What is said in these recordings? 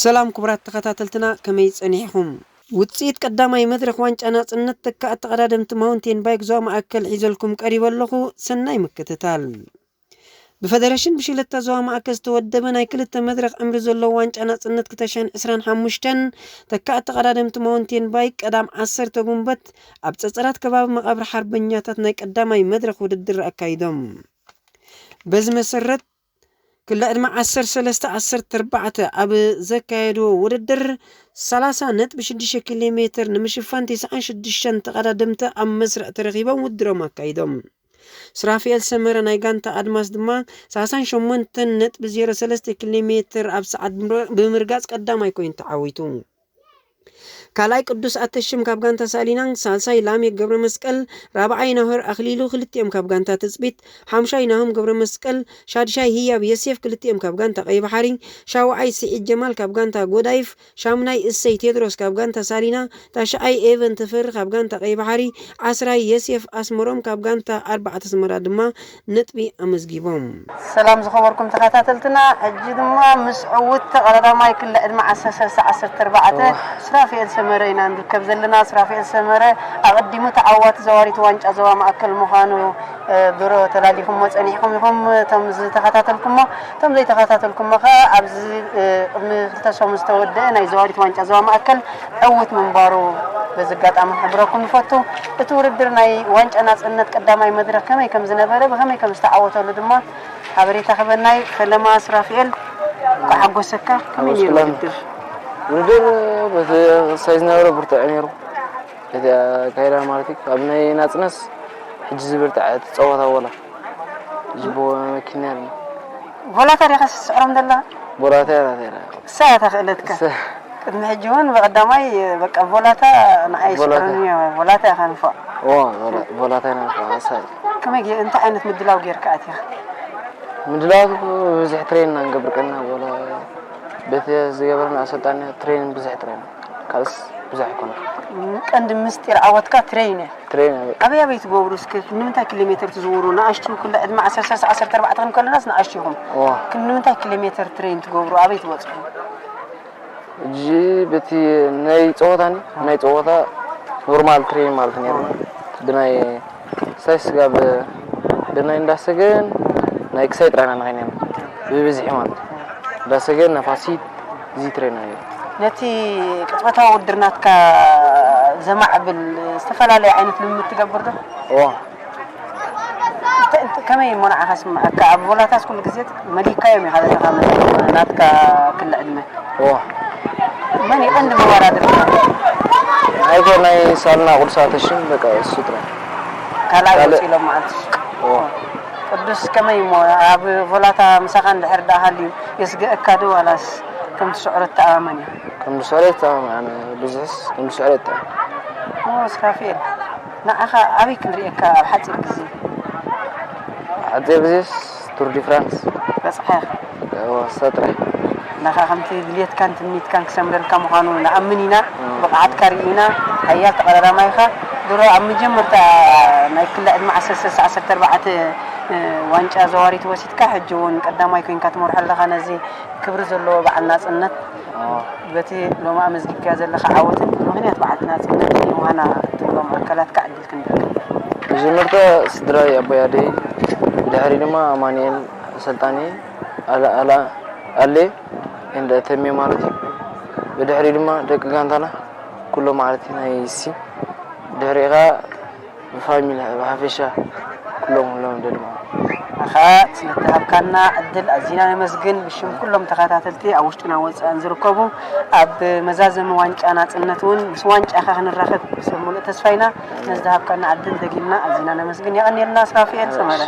ሰላም ክቡራት ተኸታተልትና፣ ከመይ ጸኒሕኹም? ውጽኢት ቀዳማይ መድረኽ ዋንጫ ናጽነት ተካእ ተቐዳደምቲ ማውንቴን ባይክ ዞባ ማእከል ሒዘልኩም ቀሪበ ኣለኹ። ሰናይ ምክትታል። ብፈደረሽን ብሽክለታ ዞባ ማእከል ዝተወደበ ናይ ክልተ መድረኽ ዕምሪ ዘለዎ ዋንጫ ናጽነት ክልተ ሽሕን ዕስራን ሓሙሽተን ተካእ ተቐዳደምቲ ማውንቴን ባይክ ቀዳም ዓሰርተ ጉንበት ኣብ ጸጸራት ከባቢ መቓብር ሓርበኛታት ናይ ቀዳማይ መድረኽ ውድድር ኣካይዶም። በዚ መሰረት ክልተ ዕድመ ዓሰርተ ሰለስተ ዓሰርተ ኣርባዕተ ኣብ ዘካየድዎ ውድድር ሰላሳ ነጥቢ ሽዱሽተ ኪሎ ሜትር ንምሽፋን ተስዓን ሽዱሽተን ተቐዳደምቲ ኣብ መስርዕ ተረኺቦም ውድድሮም ኣካይዶም። ስራፊኤል ሰመረ ናይ ጋንታ ኣድማስ ድማ ሰላሳን ሸሞንተን ነጥቢ ዜሮ ሰለስተ ኪሎ ሜትር ኣብ ሰዓት ብምር-፣ ብምርጋጽ ቀዳማይ ኮይኑ ተዓዊቱ። ካልኣይ ቅዱስ ኣተሽም ካብ ጋንታ ሳሊናን፣ ሳልሳይ ላሜክ ገብረ መስቀል፣ ራብዓይ ናሆር ኣኽሊሉ ክልቲኦም ካብ ጋንታ ትጽቢት፣ ሓምሻይ ናሆም ገብረ መስቀል፣ ሻድሻይ ህያብ የሴፍ ክልቲኦም ካብ ጋንታ ቀይ ባሕሪ፣ ሻውዓይ ስዒድ ጀማል ካብ ጋንታ ጎዳይፍ፣ ሻምናይ እሰይ ቴድሮስ ካብ ጋንታ ሳሊና፣ ታሽዓይ ኤቨን ተፈሪ ካብ ጋንታ ቀይ ባሕሪ፣ ዓስራይ የሴፍ ኣስመሮም ካብ ጋንታ ኣርባዕተ ኣስመራ ድማ ነጥቢ ኣመዝጊቦም። ሰላም ዝኸበርኩም ተኸታተልትና፣ ሕጂ ድማ ምስ ዕውት ተቐዳዳማይ ክለ ዕድመ ዓሰርተ ሰለስተ ዓሰርተ ኣርባዕተ እዋ። ሱራፌል ሰመረ ኢና ንርከብ ዘለና። ሱራፌል ሰመረ ኣቐዲሙ ተዓዋቲ ዘዋሪት ዋንጫ ዞባ ማእከል ምዃኑ፣ እ፣ ድሮ ተላሊኹሞ ጸኒሕኩም ኢኹም። እቶም ዝተኸታተልኩሞ፣ እቶም ዘይተኸታተልኩሞ ኸኣ ኣብዚ፣ እ፣ ቅድሚ ክልተ ሰሙን ዝተወደአ ናይ ዘዋሪት ዋንጫ ዞባ ማእከል ዕውት ምንባሩ በዚ ኣጋጣሚ ክሕብረኩም ንፈቱ። እቲ ውድድር ናይ ዋንጫ ናጽነት ቀዳማይ መድረኽ ከመይ ከም ዝነበረ፣ ብኸመይ ከም ዝተዓወተሉ ድማ ሓበሬታ ክበናይ ፈለማ ሱራፊኤል። እንኳዕ ሓጎሰካ። ከመይ ነይሩ ሓጎስኩላን። ውድድር? ውድድር በቲ ሳይ ዝነበረ ብርቱዕ ነይሩ። እቲ ኣካይዳ ማለት እዩ። ካብ ናይ ናጽነስ ሕጂ ዝብርትዐ እቲ ጸወታ ወላ። ዝቦ መኪና ነይሩ። ቮላታ ዲኻ ትስዕሮም ዘለኻ? ቮላታ እያ ናተይ። እሳ እያ ተኽእለትካ። እሳ። ቅድሚ ሕጂ እውን ብቐዳማይ በቃ ቮላታ ንዓይ ቮላታ። ይስዕሩኒ እዮም። ቮላታ ኢኻ ንፋዕ። እዎ፣ ቮላ-፣ ቮላታ ኢና ንፋዕ፣ እሳ እያ። ከመይ ገ-፣ እንታይ ዓይነት ምድላው ጌርካ ኣቲኻ? ምድላዋት እኮ ብዙሕ ትሬን ኢና ንገብር ቀና፣ ወላ በቲ ዝገበረና ኣሰልጣኒ ትሬን ብዙሕ ጥራይ ኢና። ካልስ ብዙሕ ኣይኮነን። ቀንዲ ምስጢር ዓወትካ ትሬን እያ። ትሬን እያ። ኣበይ ኣበይ ትገብሩ እስከ? ክንዲ ምንታይ ኪሎ ሜትር ትዝውሩ? ንኣሽቱ ኩለ ዕድመ ዓሰርተ ሰለስተ ዓሰርተ ኣርባዕተ ክንከለናስ ንኣሽቱ ኢኹም። እዎ። ክንዲ ምንታይ ኪሎ ሜትር ትሬን ትገብሩ? ኣበይ ትበጽሑ? ሕጂ በቲ ናይ ጸወታ ኒ-፣ ናይ ጸወታ ኖርማል ትሬን ማለት ነይሩ። ብናይ ሳይ ስጋብ ብናይ እንዳሰገን ናይ ክሳይ ጥራይና ንኸይድ ነይሩ። ብብዝሒ ማለት እዩ። እንዳሰገን ነፋሲት እዚ ትሬን ነይሩ። ነቲ ቅጽበታዊ ውድድር ናትካ ዘማዕብል ዝተፈላለየ ዓይነት ልምምድ ትገብር ዶ? እዎ። እንተ-፣ እንተ-፣ ከመይ እሞ ንዓኻ ስምዓካ? ኣብ ቮላታስ ኩሉ ግዜ መሊካዮም ኢኻ ዘለኻ፣ ናትካ ክለ ዕድመ። እዎ። መን እዩ ቀንዲ መወዳድርካ? ኣይኮ ናይ ሳልና ቅዱስ ኣተሽም በቃ እሱ ጥራይ። ካልኣይ ካልእ ወፂ ኢሎም መዓልቲ። እዎ። ቅዱስ ከመይ እሞ ኣብ ቮላታ ምሳኻ እንድሕር ደኣ ሃልዩ የስግአካ ዶ ዋላስ ከም ትስዕሮ ትተኣማመን ኢኻ? ከም ዝስዕሮ ይተኣማመን ኣነ ብዙሕስ ከም ዝስዕሮ ይተኣማመን። ኦ፣ ስራፊኤል፣ ንዓኻ ኣበይ ክንሪኤካ ኣብ ሓጺር ግዜ? ሓጺር ግዜስ ቱር ዲ ፍራንስ። በጽሓ ኢኻ? እወ፣ እሳ ጥራይ። ንኻ ከምቲ ድልየትካን ትምኒትካን ክሰምረልካ ምዃኑ ንኣምን ኢና። እም። ብቕዓትካ ርኢና፣ ሓያል ተቐዳዳማይ ኢኻ። ድሮ ኣብ መጀመርታ ናይ ክለ ዕድመ ዓሰርተ ሰለስተ ዓሰርተ ኣርባዕተ፣ እ፣ ዋንጫ ዘዋሪት ወሲድካ፣ ሕጂ እውን ቀዳማይ ኮይንካ ትመርሖ ኣለኻ ነዚ ክብሪ ዘለዎ በዓል ናጽነት። እወ። በቲ ሎሚ ኣመዝጊብካዮ ዘለኻ ዓወትን ብምኽንያት በዓልቲ ናጽነት የውሃና እትብሎም ኣካላትካ ዕድል ክንደካ። መጀመርታ ስድራይ ኣቦይ ኣደይ፣ ብድሕሪ ድማ ኣማኑኤል ኣሰልጣኒ፣ ኣላ-፣ ኣላ-፣ ኣሌ፣ እንደ ተሜ ማለት እዩ። ብድሕሪ ድማ ደቂ ጋንታና ኩሎም ማለት እዩ ናይ ሲ። ድሕሪኡ ኸኣ ብፋሚሊ ብሓፈሻ ኩሎም ኩሎም ደድማ። ንኻ ስለተሃብካና ዕድል ኣዚና ነመስግን። ብሽም ኩሎም ተኸታተልቲ ኣብ ውሽጥና ወጻእን ዝርከቡ ኣብ መዛዘሚ ዋንጫ ናጽነት እውን ምስ ዋንጫኻ ክንራኸብ ሰብ ሙሉእ ተስፋ ኢና። ነዝተሃብካና ዕድል ደጊምና ኣዚና ነመስግን። የቐንየልና ስራፊኤል ሰመረ።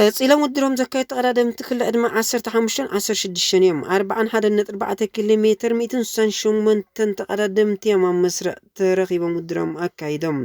ቀጺሎም ውድድሮም ዘካየዱ ተቐዳደምቲ ክሊ ዕድመ ዓሰርተ ሓሙሽተን ዓሰርተ ሽዱሽተን እዮም። ኣርብዓን ሓደን ነጥቢ ኣርባዕተ ኪሎ ሜትር፣ ሚእትን ስሳን ሸሞንተን ተቐዳደምቲ እዮም ኣብ መስርዕ ተረኺቦም ውድድሮም ኣካይዶም።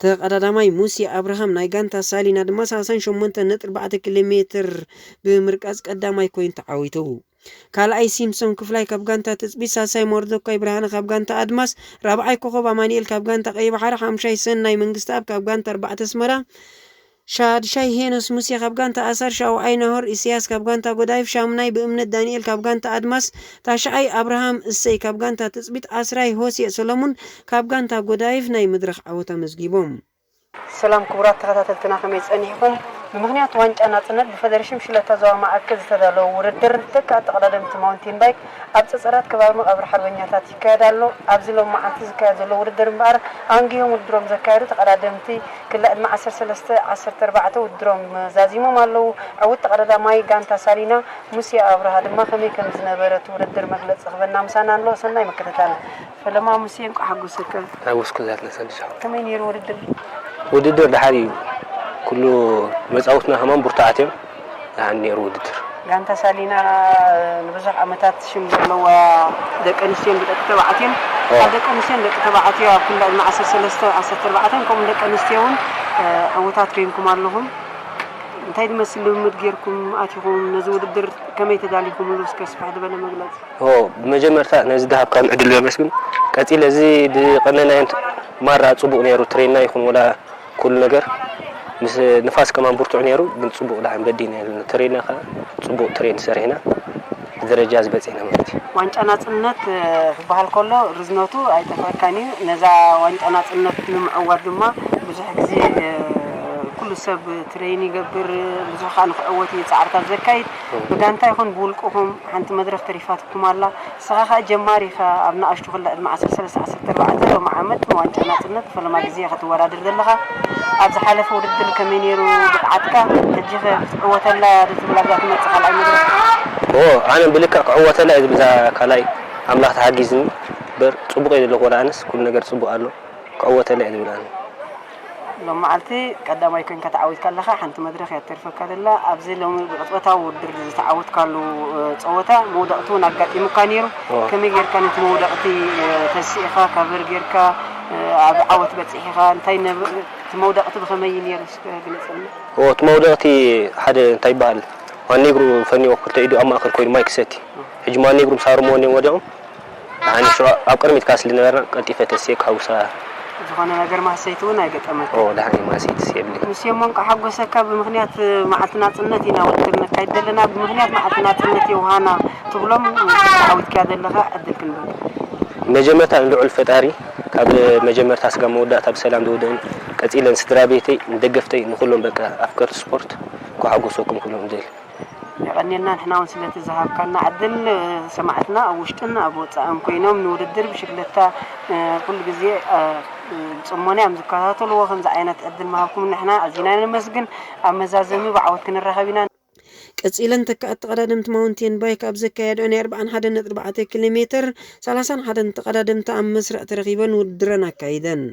ተቐዳዳማይ ሙሴ ኣብርሃም ናይ ጋንታ ሳሊና ድማ ሰላሳን ሸሞንተን ነጥቢ ኣርባዕተ ኪሎ ሜትር ብምርቃጽ ቀዳማይ ኮይኑ ተዓዊቱ። ካልኣይ ሲምሶን ክፍላይ ካብ ጋንታ ትጽቢት፣ ሳልሳይ መርዶካይ ብርሃነ ካብ ጋንታ ኣድማስ፣ ራብዓይ ኮኸብ ኣማኑኤል ካብ ጋንታ ቀይ ባሕሪ፣ ሓምሻይ ሰናይ መንግስተኣብ ካብ ጋንታ ኣርባዕተ ኣስመራ፣ ሻድሻይ ሄኖስ ሙሴ ካብ ጋንታ ኣሳር፣ ሻውዓይ ናሆር ኢሳያስ ካብ ጋንታ ጎዳይፍ፣ ሻምናይ ብእምነት ዳንኤል ካብ ጋንታ ኣድማስ፣ ታሽዓይ ኣብርሃም እሰይ ካብ ጋንታ ትጽቢት፣ ዓስራይ ሆሴእ ሰሎሙን ካብ ጋንታ ጎዳይፍ ናይ መድረኽ ዓወት ኣመዝጊቦም። ሰላም ክቡራት ተኸታተልትና፣ ከመይ ጸኒሕኩም? ብምኽንያት ዋንጫ ናጽነት ብፈደረሽን ሽለታ ዞባ ማእከል ዝተዳለወ ውድድር ደቂ ኣተቐዳደምቲ ማውንቴን ባይክ ኣብ ጸጸራት ከባቢ መቓብር ሓርበኛታት ይካየድ ኣሎ። ኣብዚ ሎም መዓልቲ ዝካየድ ዘሎ ውድድር እምበኣር ኣንጊሆም ውድድሮም ዘካየዱ ተቐዳደምቲ ክሊ ዕድመ ዓሰርተ ሰለስተ ዓሰርተ ኣርባዕተ ውድድሮም ዛዚሞም ኣለዉ። ዕዉት ተቐዳዳማይ ጋንታ ሳሊና ሙሴ ኣብርሃ ድማ ከመይ ከም ዝነበረ እቲ ውድድር መግለጺ ክህበና ምሳና ኣሎ። ሰናይ ምክትታል። ፈለማ ሙሴ፣ እንቋዕ ሓጎሰካ። ሓጎስኩ ዛት ነሰልሻ። ከመይ ነይሩ ውድድር? ውድድር ደሓን እዩ። ኩሉ መጻወትና ከማን ብርቱዓት እዮም። ደሓን ነይሩ ውድድር። ጋንታ ሳሊና ንብዙሕ ዓመታት ሽም ዘለዋ፣ ደቂ ኣንስትዮን ብደቂ ተባዕትዮን፣ ኦ። ካብ ደቂ ኣንስትዮን ደቂ ተባዕትዮ ኣብ ክንዲ ዕድመ ዓሰርተ ሰለስተ ዓሰርተ ኣርባዕተ ከምኡ ደቂ ኣንስትዮ እውን፣ እ፣ ዕዉታት ኮይንኩም ኣለኹም። እንታይ ዝመስል ልምምድ ጌርኩም ኣቲኹም? ነዚ ውድድር ከመይ ተዳሊኹምሉ? እስከ ስፍሕ ዝበለ መግለጺ። ኦ፣ ብመጀመርታ ነዚ ዝሃብካን ዕድል የመስግን። ቀጺለ እዚ ዝቐነናዮን ማራ ጽቡቕ ነይሩ፣ ትሬንና ይኹን ወላ ኩሉ ነገር ምስ ንፋስ ከማን ብርቱዕ ነይሩ፣ ግን ጽቡቕ ደሓን በዲና ኣለና። ትሬንና ከኣ ጽቡቕ ትሬን ሰሪሕና፣ ደረጃ ዝበጽሕና ማለት እዩ። ዋንጫ ናጽነት፣ እ፣ ክበሃል ከሎ ርዝነቱ ኣይጠፍአካን እዩ። ነዛ ዋንጫ ናጽነት ንምዕዋት ድማ ብዙሕ ግዜ ኩሉ ሰብ ትሬን ይገብር፣ ብዙሕ ከዓ ንክዕወት እዩ ፃዕርታት ዘካይድ። ብጋንታ ይኹን ብውልቅኹም ሓንቲ መድረክ ተሪፋትኩም ኣላ። ንስኻ ከዓ ጀማሪ ኢኻ፣ ኣብ ንኣሽቱ ክላ ዕድመ ዓሰርተ ሰለስተ ዓሰርተ ኣርባዕተ ሎሚ ዓመት ንዋንጫ ናፅነት ፈለማ ግዜ ክትወዳደር ዘለኻ። ኣብ ዝሓለፈ ውድድር ከመይ ነይሩ ብቕዓትካ? ሕጂ ኸ ክትዕወተላ ዶ ትብል ኣብዛ ትመፅእ ካልኣይ መድረክ? ኦ ኣነ ብልክዕ ክዕወተላ እየ ዝብል እዛ ካልኣይ ኣምላኽ ተሓጊዝኒ። በር ፅቡቅ እየ ዘለኹ፣ ወላ ኣነስ ኩሉ ነገር ፅቡቅ ኣሎ። ክዕወተላ እየ ዝብል ኣነ። ሎም መዓልቲ ቀዳማይ ኮይንካ ተዓዊትካ ኣለኻ። ሓንቲ መድረኽ እያ ትተርፈካ ዘላ። ኣብዚ ሎሚ ብዕፅወታዊ ውድድር ዝተዓወትካሉ እ፣ ፀወታ መውደቕቲ እውን ኣጋጢሙካ ነይሩ። ኦ። ከመይ ጌርካ ነቲ መውደቕቲ እ፣ ተሲእኻ ካቨር ጌርካ እ፣ ኣብ ዓወት በፂሕኻ? እንታይ ነብ- እቲ መውደቕቲ ብኸመይ እዩ ነይሩ እስከ ግለፀልና። ኦ፣ እቲ መውደቕቲ ሓደ እንታይ ይበሃል ዋን እግሩ ፈኒዎ ክልተ ኢዱ ኣብ ማእከል ኮይኑ ማይ ክሰቲ። ሕጂ ማን እግሩ ምስ ሃርምዎ እዮም ወዲቖም። ንዓኒ ሽዑ ኣብ ቅድሚት ካስሊ ነበርና፣ ቀልጢፈ ተስየ ክሓውሳ። ዝኾነ ነገር ማህሰይቲ እውን ኣይገጠመካ? ኦ፣ ደሓን እዩ፣ ማህሰይቲ የብለይ። ሙሴ ሞንቃ ሓጎሰካ ብምኽንያት መዓልቲ ናጽነት ኢና ውድድር ነካይድ ዘለና፣ ብምኽንያት መዓልቲ ናጽነት የውሃና ትብሎም ተዓዊትካያ ዘለኻ ዕድል ክንብል። መጀመርታ ንልዑል ፈጣሪ ካብ መጀመርታ ስጋ መወዳእታ ብሰላም ዘውደን፣ ቀጺለን ስድራ ቤተይ፣ ንደገፍተይ፣ ንኹሎም በቃ ኣፍቀርቲ ስፖርት እንኳዕ ሓጎሰኩም ኩሎም ዝብል። የቐንየልና ንሕና እውን ስለቲ ዝሃብካና ዕድል። ሰማዕትና ኣብ ውሽጥን ኣብ ወፃእን ኮይኖም ንውድድር ብሽግለታ እ፣ ኩሉ ግዜ እ፣ ብፅሞና እዮም ዝከታተልዎ። ከምዚ ዓይነት ዕድል ምሃብኩም ንሕና ኣዚና ነመስግን። ኣብ መዛዘሚ ብዓወት ክንራኸብ ኢና። ቀጺለን ተካኣት ተቐዳደምቲ ማውንቴን ባይክ ኣብ ዘካየድኦ ናይ ኣርባዓን ሓደን ነጥቢ ኣርባዕተ ኪሎ ሜትር ሰላሳን ሓደን ተቐዳደምቲ ኣብ መስርዕ ተረኺበን ውድድረን ኣካይደን።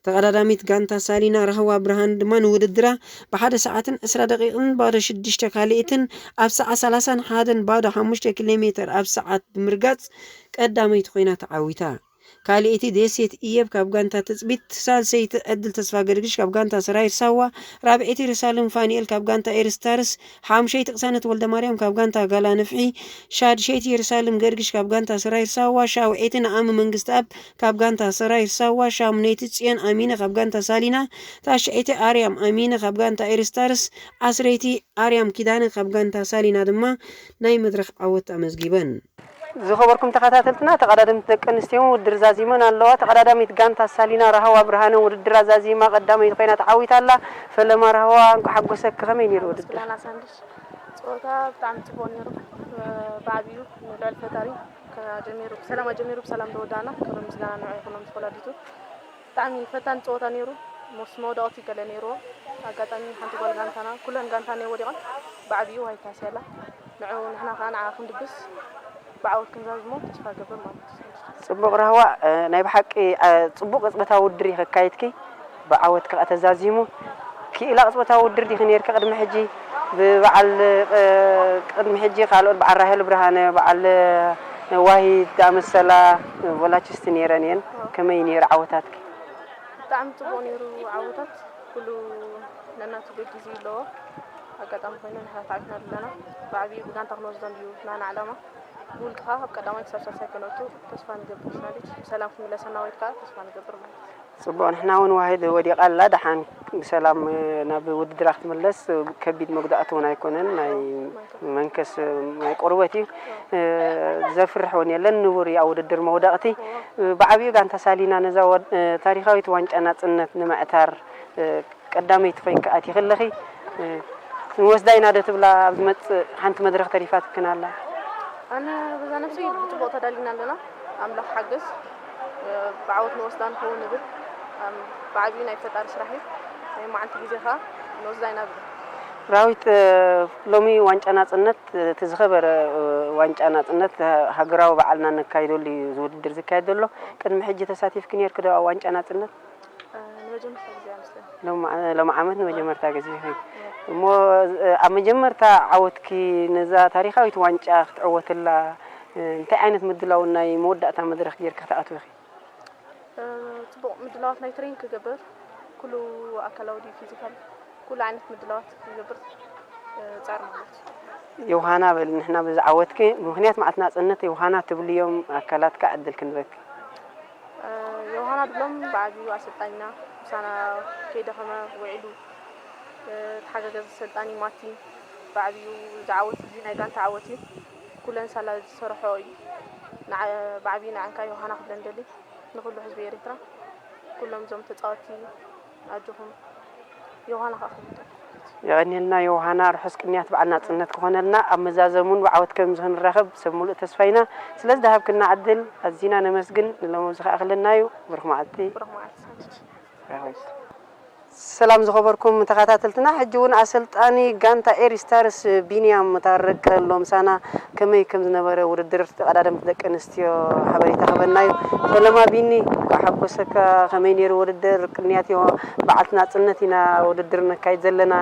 ተቐዳዳሚት ጋንታ ሳሊና ራህዋ ብርሃን ድማ ንውድድራ ብሓደ ሰዓትን ዕስራ ደቂቕን ባዶ ሽዱሽተ ካልኢትን ኣብ ሰዓት ሰላሳን ሓደን ባዶ ሓሙሽተ ኪሎ ሜተር ኣብ ሰዓት ብምርጋጽ ቀዳመይቲ ኮይና ተዓዊታ። ካልኢቲ ደሴት እየብ ካብ ጋንታ ትጽቢት፣ ሳልሰይቲ ዕድል ተስፋ ገርግሽ ካብ ጋንታ ሰራዊት ሳዋ፣ ራብዐይቲ ርሳልም ፋኒኤል ካብ ጋንታ ኤርስታርስ፣ ሓሙሸይቲ ቅሳነት ወልደማርያም ካብ ጋንታ ጋላ ንፍሒ፣ ሻድሸይቲ ርሳልም ገርግሽ ካብ ጋንታ ሰራዊት ሳዋ፣ ሻውዐይቲ ንኣሚ መንግስትኣብ ካብ ጋንታ ሰራዊት ሳዋ፣ ሻሙነይቲ ጽዮን ኣሚነ ካብ ጋንታ ሳሊና፣ ታሽዐይቲ ኣርያም ኣሚነ ካብ ጋንታ ኤርስታርስ፣ ዓስረይቲ ኣርያም ኪዳነ ካብ ጋንታ ሳሊና ድማ ናይ መድረኽ ዓወት ኣመዝጊበን። ዝኸበርኩም ተኸታተልትና፣ ተቐዳደምቲ ደቂ ኣንስትዮ እውን ውድድር ዛዚመን ኣለዋ። ተቐዳዳሚት ጋንታ ሳሊና ራህዋ ብርሃነ ውድድራ ዛዚማ ቀዳመይቲ ኮይና ተዓዊታ ኣላ። ፈለማ ራህዋ፣ እንኳዕ ሓጎሰኪ። ከመይ ነይሩ ውድድር? ጸወታ ብጣዕሚ ጽቡቕ ነይሩ። ብዓቢኡ ንልዕል ፈጣሪ ከጀሚሩ ብሰላም ኣጀሚሩ ብሰላም ዘወዳእና ክብሪ ምስጋና ንዑ ይኹኖም ዝፈላዲቱ። ብጣዕሚ ፈታኒ ጸወታ ነይሩ። ምስ መውደቕቲ ገለ ነይርዎ። ኣጋጣሚ ሓንቲ ጓል ጋንታና ኩለን ጋንታ እኔ ወዲቐን ብዓቢኡ ዋይታ ስያላ ንዑ ንሕና ከኣ ንዓ ክንድብስ ብዓወት ክንዛዝሞ ተስፋ ገብር ማለት እዩ። ጽቡቕ ራህዋ። ናይ ብሓቂ ጽቡቕ ቅጽበታዊ ውድድር እዩ ከካይድኪ። ብዓወት ከኣ ተዛዚሙ። ክኢላ ቅጽበታዊ ውድድር ዲኺ ነይርኪ ቅድሚ ሕጂ? ብበዓል ቅድሚ ሕጂ ካልኦት በዓል ራሄል ብርሃነ፣ በዓል ዋሂድ ዝኣመሰላ ቮላችስቲ ነይረን እየን። ከመይ ነይሩ ዓወታትኪ? ብጣዕሚ ጽቡቕ ነይሩ ዓወታት። ኩሉ ነናቱ ገጊዙ ኣለዎ። ኣጋጣሚ ኮይኑ ንሕና ተዓዊትና ኣለና። ብዓቢኡ ብጋንታ ክንወስዶ እንድዩ ናና ዓላማ። ብውልቂ ከኣ ካብ ቀዳማይ ክሳብ ሳልሳይ ከነእቱ ተስፋ ንገብር። ሳሊት ብሰላም ክትምለሰና ወይ ከኣ ተስፋ ንገብር ማለት እዩ። ጽቡቕ፣ ንሕና እውን ዋሂድ ወዲቓ ኣላ፣ ደሓን ብሰላም ናብ ውድድራ ክትምለስ። ከቢድ መጉዳእቲ እውን ኣይኮነን፣ ናይ መንከስ ናይ ቆርበት እዩ። ዘፍርሕ እውን የለን፣ ንቡር እዩ ኣብ ውድድር መውደቕቲ። ብዓቢኡ ጋንታ ሳሊና ነዛ ወድ-፣ ታሪኻዊት ዋንጫ ናጽነት ንምዕታር ቀዳመይቲ ኮይንኪ ኣቲኺ ኣለኺ። ንወስዳ ኢና ዶ ትብላ ኣብ ዝመጽእ ሓንቲ መድረኽ ተሪፋትክን ኣላ? ኣነ በዛ ነብሰይ ብጽቡቕ ተዳሊና ኣለና። ኣምላኽ ሓገዝ ብዓወት ንወስዳ ንኸውን ንብል። ኣም-፣ ብዓቢኡ ናይ ፈጣሪ ስራሕ እዩ። ናይ መዓልቲ ግዜ ከኣ ንወስዳ ኢና ንብል። ራዊት፣ ሎሚ ዋንጫ ናጽነት፣ እቲ ዝኸበረ ዋንጫ ናጽነት ሃገራዊ በዓልና ነካይደሉ እዩ እዚ ውድድር ዝካየድ ዘሎ። ቅድሚ ሕጂ ተሳቲፍኪ ነይርኪ ዶ ኣብ ዋንጫ ናጽነት? ንመጀመርታ ግዜ እያ መስለኒ። ሎም-፣ ሎሚ ዓመት ንመጀመርታ ግዜ ኢኺ። እሞ ኣብ መጀመርታ ዓወትኪ ነዛ ታሪኻዊት ዋንጫ ክትዕወትላ እንታይ ዓይነት ምድላውን ናይ መወዳእታ መድረኽ ጌርኪ ክትኣትዊ ኢኺ? ጽቡቕ ምድላዋት ናይ ትሬን ክገብር፣ ኩሉ ኣካላዊ ድዩ ፊዚካል፣ ኩሉ ዓይነት ምድላዋት ክገብር ጻር ማለት እዩ። ዮሃና በል፣ ንሕና ብዚ ዓወትኪ ምኽንያት መዓልቲ ናጽነት ዮሃና ትብልዮም ኣካላትካ ዕድል ክንበኪ። ዮሃና ድብሎም ብዓቢኡ ኣሰልጣኒና ምሳና ከይደኸመ ውዒሉ፣ ተሓጋጋዚ ኣሰልጣኒ ማቲ ብዓቢኡ እዚ ዓወት እዚ ናይ ጋንታ ዓወት እዩ። ኩለን ሳላ ዝሰርሖ እዩ። ንዓ-፣ ብዓቢኡ ንዓንካ ዮሃና ክብለን ደሊ ንኹሉ ህዝቢ ኤርትራ፣ ኩሎም እዞም ተጻወትቲ ኣጆኹም። ዮሃና ከኣ ክብሉ። የቐንየልና ዮሃና፣ ርሑስ ቅንያት በዓል ናጽነት ክኾነልና፣ ኣብ መዛዘሙን ብዓወት ከም ዝኽንራኸብ ሰብ ሙሉእ ተስፋ ኢና። ስለ ዝደሃብክና ዕድል ኣዚና ነመስግን። ንሎሚ ኣብዚ ከኣ ክለና እዩ። ብሩኽ መዓልቲ። ብሩኽ መዓልቲ። ራኸብቲ። ሰላም ዝኸበርኩም ተኸታተልትና፣ ሕጂ እውን ኣሰልጣኒ ጋንታ ኤሪ ስታርስ ቢንያም ታረቀ ኣሎ ምሳና። ከመይ ከም ዝነበረ ውድድር ተቐዳደምቲ ደቂ ኣንስትዮ ሓበሬታ ክበና እዩ። ፈለማ ቢኒ፣ እንኳዕ ሓጎሰካ። ከመይ ነይሩ ውድድር? ቅንያት ዮ-፣ በዓልቲ ናጽነት ኢና ውድድር ነካይድ ዘለና።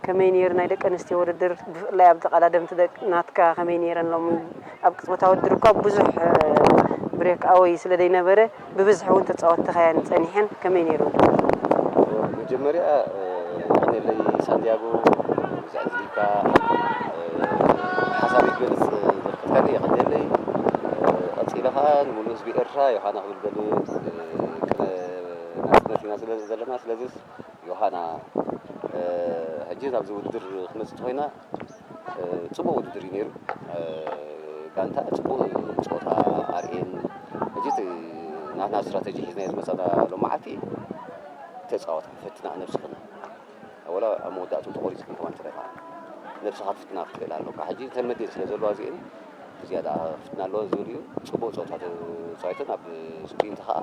ከመይ ነይሩ ናይ ደቂ ኣንስትዮ ውድድር? ብፍላይ ኣብ ተቐዳደምቲ ደቂ ናትካ ከመይ ነይረን? ሎሚ ኣብ ቅጽበታዊ ውድድር እኳ ብዙሕ ብሬክ ኣወይ ስለ ዘይነበረ፣ ብብዝሒ እውን ተጻወትቲ ከያን ጸኒሐን። ከመይ ነይሩ? መጀመርያ፣ እ፣ የቐንየለይ ሳንቲያጎ፣ ብዛዕባ ዝሊካ፣ እ፣ ሓሳበይ ክገልጽ ዘፍቀድካኒ የቐንየለይ። እ፣ ቀጺለ ኸኣ ንሙሉእ ህዝቢ ኤርትራ ዮሃና ክብል ደሊ፣ እ፣ ቅነ ናጽነት ኢና ስለ ዘለና፣ ስለዚስ ዮሃና፣ እ፣ ሕጂ ናብዚ ውድድር ክመጽእ እንተኾይና፣ እ፣ ጽቡቕ ውድድር እዩ ነይሩ። እ፣ ጋንታ ጽቡቕ ጸወታ ኣርእየን። ሕጂ እቲ ናትና ስትራተጂ ሒዝናዮ ዝመጻና ሎም መዓልቲ ተጻወታ፣ ፈትና ነብስኽን። ወላ ኣብ መወዳእቱ ተቖሪጽክን ከማን ትረኻ። ነብስኻ ክትፍትና ክትኽእል ኣለካ። ሕጂ ተልመዴን ስለ ዘለዋ እዚአን ዝያዳ ክፍትና ኣለወን ዝብል እዩ። ጽቡቕ ጸወታ ተጻዊተን ኣብ ስፕሪንት ኸኣ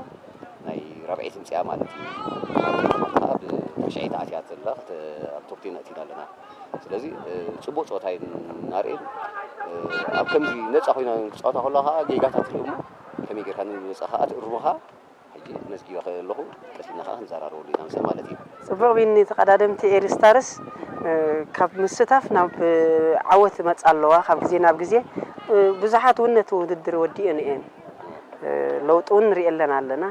ናይ ራብዐይቲ ምጽኣ ማለት እዩ። ኣብ ቶፕ ቴን ኸኣ ብታሽዐይቲ ኣትያ ዘላ፣ ክልተ ኣብ ቶፕ ቴን ኣእቲና ኣለና። ስለዚ፣ እ፣ ጽቡቕ ጸወታ እዩ እናርእየን፣ እ፣ ኣብ ከምዚ ነጻ ኮይና ክጻወታ ከለዋ ኸኣ ጌጋታት ርኢ እሞ ከመይ ጌርካ ንነጻ ኸኣ ትእርሞ ኸኣ ሕጂ መዝጊበ ከለኹ ቀስ ኢልና ኸኣ ክንዘራረበሉ ኢና ምስለን ማለት እዩ። ጽቡቕ ቢኒ፣ ተቐዳደምቲ ኤሪ ስታርስ፣ እ፣ ካብ ምስታፍ ናብ፣ እ፣ ዓወት ይመጻ ኣለዋ። ካብ ግዜ ናብ ግዜ፣ እ፣ ብዙሓት እውን ነቲ ውድድር ወዲኦን እየን። እ፣ ለውጢ እውን ንሪኤለን ኣለና።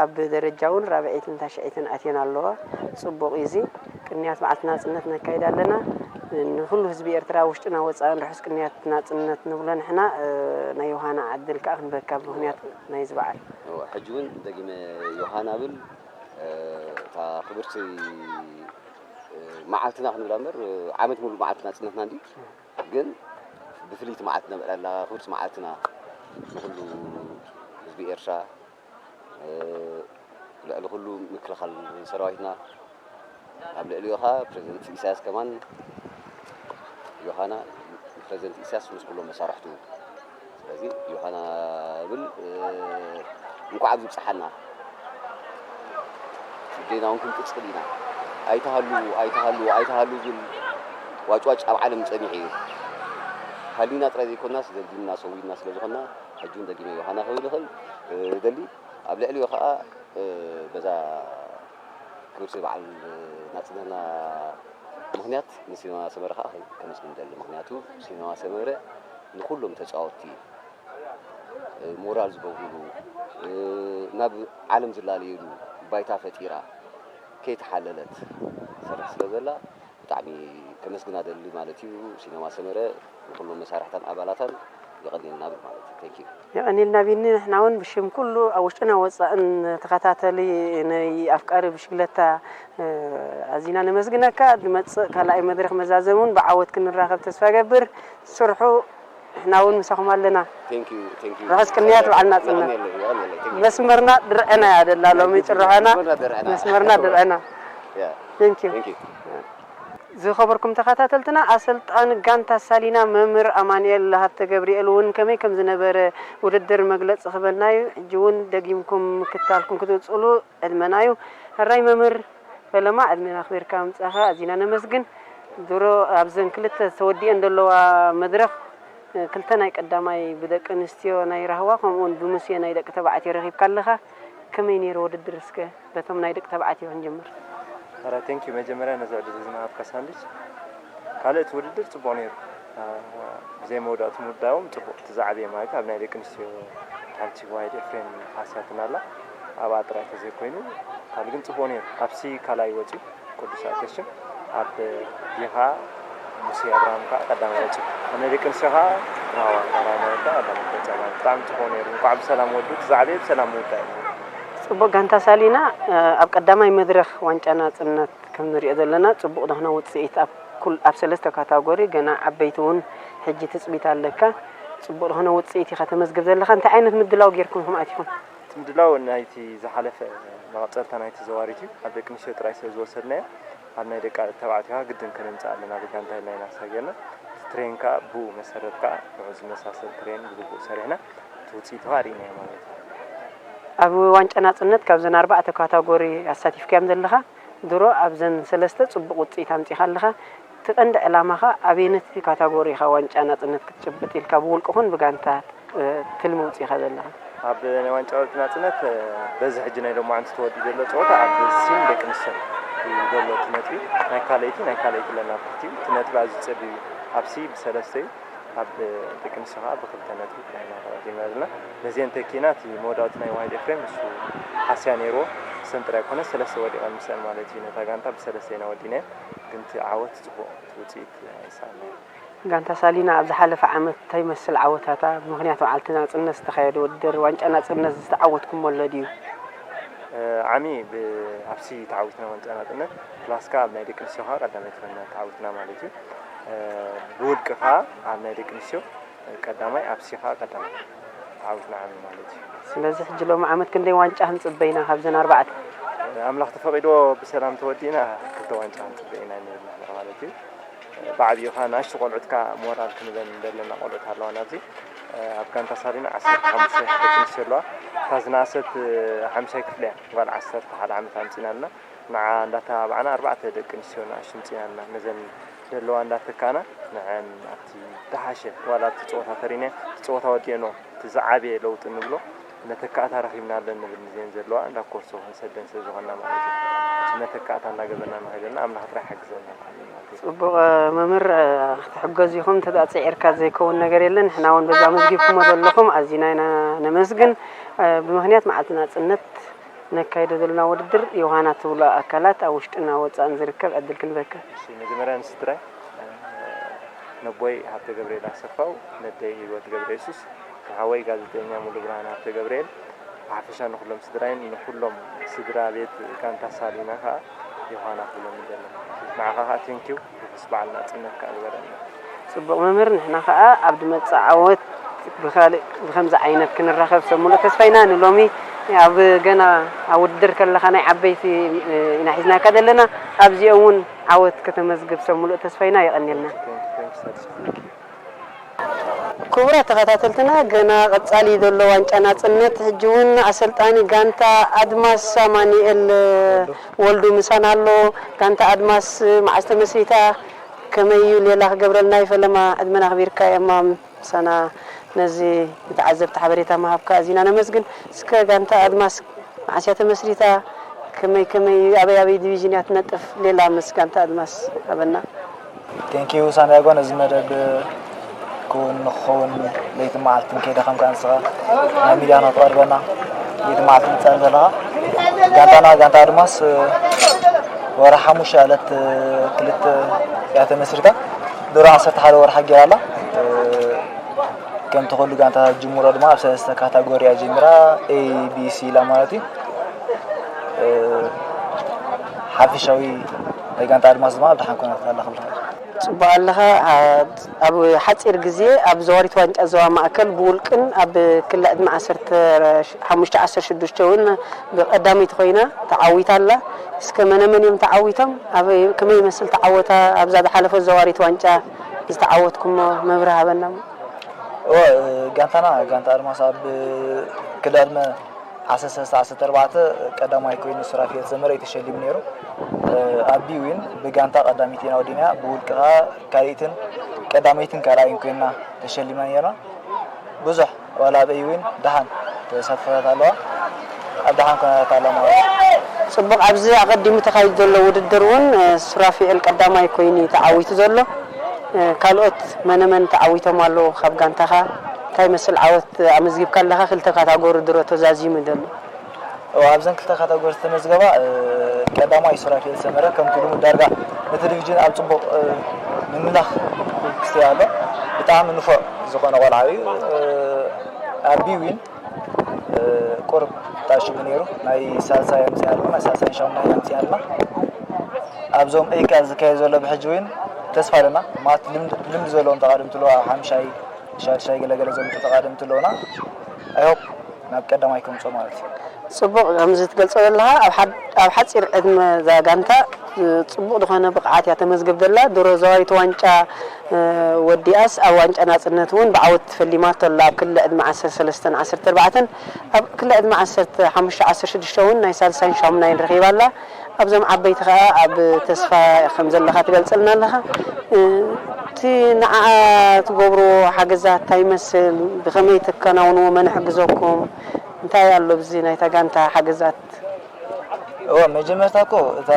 ኣብ ደረጃ እውን ራብዐይትን ታሽዐይትን ኣትየን ኣለዋ። ጽቡቕ እዩ እዚ። ቅንያት በዓልቲ ናጽነት ነካይድ ኣለና። ንኹሉ ህዝቢ ኤርትራ ውሽጥና ወጻእን ርሑስ ቅንያት ናጽነት ንብሎ ንሕና። እ፣ ናይ ዮሃና ዕድል ከኣ ክንበካ ብምኽንያት ናይዚ በዓል። እወ፣ ሕጂ እውን ደጊመ ዮሃና ብል፣ እ፣ እታ ክብርቲ፣ እ፣ መዓልትና ክንብላ እምበር፣ እ፣ ዓመት ሙሉእ መዓልቲ ናጽነትና እንድዩ። ግን ብፍልይቲ መዓልቲ ነብዕላ ኣላ፣ ክብርቲ መዓልትና ንኹሉ ህዝቢ ኤርትራ፣ እ፣ ልዕሊ ኩሉ ምክልኻል ሰራዊትና፣ ኣብ ልዕሊኡ ኸኣ ፕረዚደንት ኢሳያስ ከማን ዮሃና ንፕረዚደንት ኢሳያስ ምስ ኩሎም መሳርሕቱ። ስለዚ ዮሃና ብል እንኳዕ ኣብዚ ብጽሓና። ግዴና እውን ክንቅጽል ኢና። ኣይተሃሉ ኣይተሃሉ ኣይተሃሉ ዝብል ዋጭዋጭ ኣብ ዓለም ጸኒሑ እዩ። ሃሊና ጥራይ ዘይኮናስ ዘልዲና ሰዊድና ስለ ዝኾንና ሕጂ እውን ደጊመ ዮሃና ክብል ይኽእል። ደሊ ኣብ ልዕሊኡ ከዓ በዛ ክብርቲ በዓል ናጽነትና ምኽንያት ንሲነማ ሰመረ ከዓ ከመስግን ደሊ። ምኽንያቱ ሲነማ ሰመረ ንኹሎም ተጻወትቲ ሞራል ዝገብሩሉ ናብ ዓለም ዝላለዩሉ ባይታ ፈጢራ ከይተሓለለት ትሰርሕ ስለ ዘላ ብጣዕሚ ከመስግና ደሊ ማለት እዩ። ሲነማ ሰመረ ንኩሎም መሳርሕታን ኣባላታን የቐንየልና ብል ማለት እዩ። Thank you። የቐንየልና ቢኒ። ንሕና እውን ብሽም ኩሉ ኣብ ውሽጥና ወፃእን ተኸታተሊ ናይ ኣፍቃሪ ብሽግለታ ኣዚና ነመስግነካ። ዝመፅእ ካልኣይ መድረክ መዛዘም እውን ብዓወት ክንራኸብ ተስፋ ገብር። ስርሑ ንሕና እውን ምሳኹም ኣለና። Thank you፣ thank you። ርሑስ ቅንያት በዓል ናጽነት። የቐንየለይ፣ የቐንየለይ። Thank you። መስመርና ድርዕና እያ ደላ ሎሚ ጭርሖና። መስመርና ድርዕና። መስመርና ድርዕና። Yeah። Thank you። Thank you። ዝኸበርኩም ተኸታተልትና፣ ኣሰልጣኒ ጋንታ ሳሊና መምህር ኣማኑኤል ሃብተ ገብርኤል እውን ከመይ ከም ዝነበረ ውድድር መግለጺ ክበልና እዩ። ሕጂ እውን ደጊምኩም ምክታልኩም ክትቕጽሉ ዕድመና እዩ። ሕራይ መምህር ፈለማ፣ ዕድመና ኣኽቢርካ ምጻኻ ኣዚና ነመስግን። ድሮ ኣብዘን ክልተ ተወዲአን ዘለዋ መድረኽ፣ ክልተ ናይ ቀዳማይ ብደቂ ኣንስትዮ ናይ ራህዋ፣ ከምኡውን ብሙሴ ናይ ደቂ ተባዕትዮ ረኺብካ ኣለኻ። ከመይ ነይሩ ውድድር? እስከ በቶም ናይ ደቂ ተባዕትዮ ክንጅምር። ኣረ፣ ቴንክ ዩ። መጀመርያ ነዚ ዕድል እዚ ዝሃብካ ሳንድዊች። ካልእ እቲ ውድድር ጽቡቕ ነይሩ። አ፣ ብዘይ መወዳእቱ ምውዳኦም ጽቡቕ። እቲ ዝዓበየ ማለት ኣብ ናይ ደቂ ኣንስትዮ ሓንቲ ዋሂድ ኤፍሬም ሃስያትና ኣላ። ኣብኣ ጥራይ ተዘይኮይኑ፣ ካልእ ግን ጽቡቕ ነይሩ። ካብሲ ካልኣይ ወጺኡ ቅዱስ ኣተሽም ኣብ ዲኻ ሙሴ ኣብርሃም ከኣ ቀዳማይ ወጺኡ። ኣብ ናይ ደቂ ኣንስትዮ ከኣ ራህዋ ራህዋ ማለት ከኣ ቀዳማይ ወጺኣ ማለት ብጣዕሚ ጽቡቕ ነይሩ። እንቋዕ ብሰላም ወዱ፣ እቲ ዝዓበየ ብሰላም ምውዳእ እዩ። ጽቡቕ ጋንታ ሳሊና፣ እ፣ ኣብ ቀዳማይ መድረኽ ዋንጫ ናጽነት ከም ንሪኦ ዘለና ጽቡቕ ዝኾነ ውጽኢት ኣብ ኩል-፣ ኣብ ሰለስተ ካታጎሪ ገና ዓበይቲ እውን ሕጂ ትጽቢት ኣለካ። ጽቡቕ ዝኾነ ውጽኢት ኢኻ ተመዝግብ ዘለኻ። እንታይ ዓይነት ምድላው ጌርኩም ኢኹም ኣቲኹም? እቲ ምድላው ናይቲ ዝሓለፈ መቐጸልታ ናይቲ ዘዋሪት እዩ። ኣብ ደቂ ኣንስትዮ ጥራይ ስለ ዝወሰድናዮ፣ ኣብ ናይ ደቂ ተባዕትዮ ግድን ከነምጽእ ኣለና። ብጋንታ ኢልና ኢና ሰጊርና። እቲ ትሬን ከኣ ብኡ መሰረት ከኣ ንዑ ዝመሳሰል ትሬን ብግቡእ ሰሪሕና፣ እቲ ውጽኢት ከኣ ርኢናዮ ማለት እዩ። ኣብ ዋንጫ ናጽነት ካብዘን ኣርባዕተ ካታጎሪ ኣሳቲፍካዮም ዘለኻ፣ ድሮ ኣብዘን ሰለስተ ጽቡቕ ውጽኢት ኣምጺእካ ኣለኻ። እቲ ቀንዲ ዕላማኻ ኣበየነቲ ካታጎሪ ኢኻ ዋንጫ ናጽነት ክትጭብጥ ኢልካ ብውልቂ ኹን ብጋንታ፣ እ፣ ትልሚ ውጺእካ ዘለኻ? ኣብ ናይ ዋንጫ ናጽነት፣ እ፣ በዚ ሕጂ ናይ ሎማዓንቲ ተወዲኡ ዘሎ ጸወታ ኣብ ሲን ደቂ ኣንስትዮ እዩ ዘሎ እቲ ነጥቢ። ናይ ካልኣይቲ፣ ናይ ካልኣይቲ ኣለና ኣብ ትሕቲኡ። እቲ ነጥቢ ኣዝዩ ጸቢብ እዩ። ኣብ ሲ ብሰለስተ እዩ። ኣብ ደቂ ኣንስትዮ ከኣ ብክልተ ነጥቢ ጥራይ ኢና ተቐዲምና ዘለና። ነዚአን ተኪእና እቲ መወዳእቱ ናይ ዋሂድ ኤፍሬም ንሱ ሃስያ ነይርዎ። ንሰን ጥራይ ኮነ ሰለስተ ወዲቐን ምስአን ማለት እዩ። ነታ ጋንታ ብሰለስተ ኢና ወዲናዮ። ግን እቲ ዓወት ጽቡቕ፣ እቲ ውጽኢት ኣይሰኣናዮን። ጋንታ ሳሊና ኣብ ዝሓለፈ ዓመት እንታይ ይመስል ዓወታታ? ብምኽንያት በዓልቲ ናጽነት ዝተኻየደ ውድድር ዋንጫ ናጽነት ዝተዓወትኩሞ ኣሎ ድዩ? እ፣ ዓሚ ብ-፣ ኣብሲ ተዓዊትና ዋንጫ ናጽነት፣ ፕላስ ከኣ ኣብ ናይ ደቂ ኣንስትዮ ከኣ ቀዳመይቲ ኮይና ተዓዊትና ማለት እዩ። እ፣ ብውልቂ ከኣ ኣብ ናይ ደቂ ኣንስትዮ ቀዳማይ፣ ኣብሲ ከኣ ቀዳማይ ተዓዊትና ዓሚ ማለት እዩ። ስለዚ ሕጂ ሎሚ ዓመት ክንደይ ዋንጫ ክንጽበ ኢና ካብዘን ኣርባዕተ? ኣምላኽ ተፈቒድዎ ብሰላም ተወዲእና ክልተ ዋንጫ ክንጽበ ኢና ንብል ንሕና ማለት እዩ። ብዓብዩ ከኣ ንኣሽቱ ቆልዑት ከኣ ሞራል ክንበን እንደለና ቆልዑት ኣለዋና ኣብዚ። ኣብ ጋንታ ሳሊና ዓሰርተ ሓሙሽተ ደቂ ኣንስትዮ ኣለዋ። እታ ዝነኣሰት ሓምሻይ ክፍሊ እያ። ጓል ዓሰርተ ሓደ ዓመት ኣምጺእና ኣለና። ንዓ እንዳተባባዕና ኣርባዕተ ደቂ ኣንስትዮ ንኣሽቱ ኣምጺእና ኣለና። ነዘን ዘለዋ እንዳተካእና ንዐን ኣብቲ ዝሓሸ ዋላ ኣብቲ ጸወታ ተሪነ እቲ ጸወታ ወዲአንኦ እቲ ዝዓበየ ለውጢ ንብሎ መተካእታ ረኺብና ኣለን ንብል ንዘን ዘለዋ እንዳ ኮርሶ ክንሰደን ስለ ዝኾንና ማለት እዩ። እቲ መተካእታ እንዳገበርና ንኸይደልና ኣምላኽ ጥራይ ሓግዘና ማለት እዩ። ጽቡቕ መምህር፣ ክትሕገዙ ኢኹም እንተ ደኣ ጽዒርካ ዘይከውን ነገር የለን። ንሕና እውን በዛ መዝጊብኩሞ ዘለኹም ኣዚና ኢና ነመስግን። ብምኽንያት መዓልቲ ናጽነት ነካይዶ ዘለና ውድድር ዮሃና ትብሎ ኣካላት ኣብ ውሽጥና ወጻእን ዝርከብ ዕድል ክንበካ። እሺ፣ መጀመርያ ንስድራይ፣ ነቦይ ሃብተ ገብርኤል ኣሰፋው፣ ነደይ ህይወት ገብረ የሱስ፣ ንሓወይ ጋዜጠኛ ሙሉ ብርሃን ሃብተ ገብርኤል፣ ብሓፈሻ ንኹሎም ስድራይን ንኹሎም ስድራ ቤት ጋንታ ሳሊና ከኣ ዮሃና ክብሎም ይደሊ። ንዓኻ ከኣ ቴንኪው፣ ርሑስ በዓል ናጽነት ከኣ ግበረልና። ጽቡቕ መምህር፣ ንሕና ከኣ ኣብ ዝመጽእ ዓወት ብኻልእ ብኸምዚ ዓይነት ክንራኸብ ሰብ ሙሉእ ተስፋ ኢና። ንሎሚ ኣብ ገና ኣብ ውድድር ከለኻ ናይ ዓበይቲ ኢና ሒዝናካ ዘለና። ኣብዚኦም እውን ዓወት ከተመዝግብ ሰብ ሙሉእ ተስፋ ኢና። የቐንየልና። ክቡራት ተኸታተልትና፣ ገና ቀጻሊ ዘሎ ዋንጫ ናጽነት፣ ሕጂ እውን ኣሰልጣኒ ጋንታ ኣድማስ ኣማኑኤል ወልዱ ምሳና ኣሎ። ጋንታ ኣድማስ መዓስ ተመስሪታ? ከመይ እዩ ሌላ ክገብረልና? ይፈለማ ዕድመና ኣኽቢርካ የማም ምሳና ነዚ ንተዓዘብቲ ሓበሬታ ምሃብካ ኣዚና ነመስግን። እስከ ጋንታ ኣድማስ መዓስ እያ ተመስሪታ? ከመይ ከመይ ኣበይ ኣበይ ዲቪዥን እያ ትነጥፍ? ሌላ ምስ ጋንታ ኣድማስ ሃበና። ቴንኪዩ ሳንቲያጎ፣ ነዚ መደብ ክውን ንክኸውን ለይቲ መዓልትን ከይደኸምካ ንስኻ ናብ ሚድያ ንክትቐርበና ለይቲ መዓልትን ትፀዕር ዘለኻ። ጋንታና ጋንታ ኣድማስ ወርሒ ሓሙሽተ ዕለት ክልተ እያ ተመስሪታ። ድሮ ዓሰርተ ሓደ ወርሓ ገይራ ኣላ። ከምቲ ኩሉ ጋንታታት ጅምሮ ድማ ኣብ ሰለስተ ካታጎሪ እያ ጀሚራ፣ ኤ ቢ ሲ ኢላ ማለት እዩ። ሓፈሻዊ ናይ ጋንታ ኣድማስ ድማ ኣብ ደሓን ኩነታት ኣላ ክብል። ጽቡቕ ኣለኻ። ኣብ ሓጺር ግዜ ኣብ ዘዋሪት ዋንጫ ዞባ ማእከል ብውልቅን ኣብ ክሊ ዕድመ ዓሰርተ ሓሙሽተ ዓሰርተ ሽዱሽተ እውን ብቐዳመይቲ ኮይና ተዓዊታ ኣላ። እስከ መነመን እዮም ተዓዊቶም? ኣበይ ከመይ ይመስል ተዓወታ ኣብዛ ዝሓለፈት ዘዋሪት ዋንጫ ዝተዓወትኩሞ መብርሂ ሃበና። እወ፣ ጋንታና ጋንታ ኣድማስ ኣብ ክሊ ዕድመ ዓሰርተ ሰለስተ ዓሰርተ ኣርባዕተ ቀዳማይ ኮይኑ ሱራፌል ሰመረ እዩ ተሸሊሙ ነይሩ። ኣብ ቢ ዊን ብጋንታ ቀዳመይቲ ኢና ወዲና፣ ብውልቂ ኸኣ ካልኣይትን ቀዳመይትን ካልኣይን ኮይና ተሸሊምና ነይርና። ብዙሕ ዋላ ኣብ ኤ ዊን ደሓን ተሳትፎታት ኣለዋ፣ ኣብ ደሓን ኩነታት ኣላ ማለት እዩ። ጽቡቕ። ኣብዚ ኣቐዲሙ ተኻይዱ ዘሎ ውድድር እውን ሱራፊኤል ቀዳማይ ኮይኑ እዩ ተዓዊቱ ዘሎ። ካልኦት መነመን ተዓዊቶም ኣለዉ ካብ ጋንታኻ? እንታይ መስል ዓወት ኣመዝጊብካ ኣለኻ? ክልተ ካታጎሪ ድሮ ተዛዚሙ ዘሎ። እወ፣ ኣብዘን ክልተ ካታጎሪ ዝተመዝገባ ቀዳማይ ሱራፊኤል ሰመረ ከምቲ ልሙድ ዳርጋ ነቲ ዲቪዥን ኣብ ጽቡቕ ምምላኽ ክስተይ ኣሎ። ብጣዕሚ ንፉዕ ዝኾነ ቆልዓ እዩ። ኣብ ቢ ዊን ቁርብ ጣሽሙ ነይሩ። ናይ ሳልሳይ ኣምፅኣልና፣ ናይ ሳልሳይ ሻሙናይ ኣምፅኣልና። ኣብዞም ኤካ ዝካየድ ዘሎ ብሕጂ እውን ተስፋ ኣለና። ማለት ልምዲ ዘለዎም ተቓደምቲ ኣለዉ፣ ኣብ ሓምሻይ ሻድሻይ ገለገለ ዘምፅኡ ተቓደምቲ ኣለዉና። ኣይሆፕ ናብ ቀዳማይ ከምፅኦ ማለት እዩ። ፅቡቕ፣ ከምዚ ትገልፆ ዘለኻ ኣብ ሓፂር ዕድመ እዛ ጋንታ ፅቡቕ ዝኾነ ብቕዓት እያ ተመዝግብ ዘላ። ድሮ ዘዋሪት ዋንጫ ወዲኣስ ኣብ ዋንጫ ናፅነት እውን ብዓወት ተፈሊማቶ ኣላ። ኣብ ክሊ ዕድመ ዓሰርተ ሰለስተን ዓሰርተ ኣርባዕተን ኣብ ክሊ ዕድመ ዓሰርተ ሓሙሽተ ዓሰርተ ሽዱሽተ እውን ናይ ሳልሳይን ሻሙናይን ረኺባ ኣላ። ኣብዞም ዓበይቲ ኸኣ ኣብ ተስፋ ከም ዘለኻ ትገልጸልና ኣለኻ። እቲ ንዓኣ ትገብርዎ ሓገዛት እንታይ ይመስል? ብኸመይ ተከናውንዎ? መን ይሕግዘኩም? እንታይ ኣሎ ኣብዚ ናይታ ጋንታ ሓገዛት? እወ፣ መጀመርታ እኮ እታ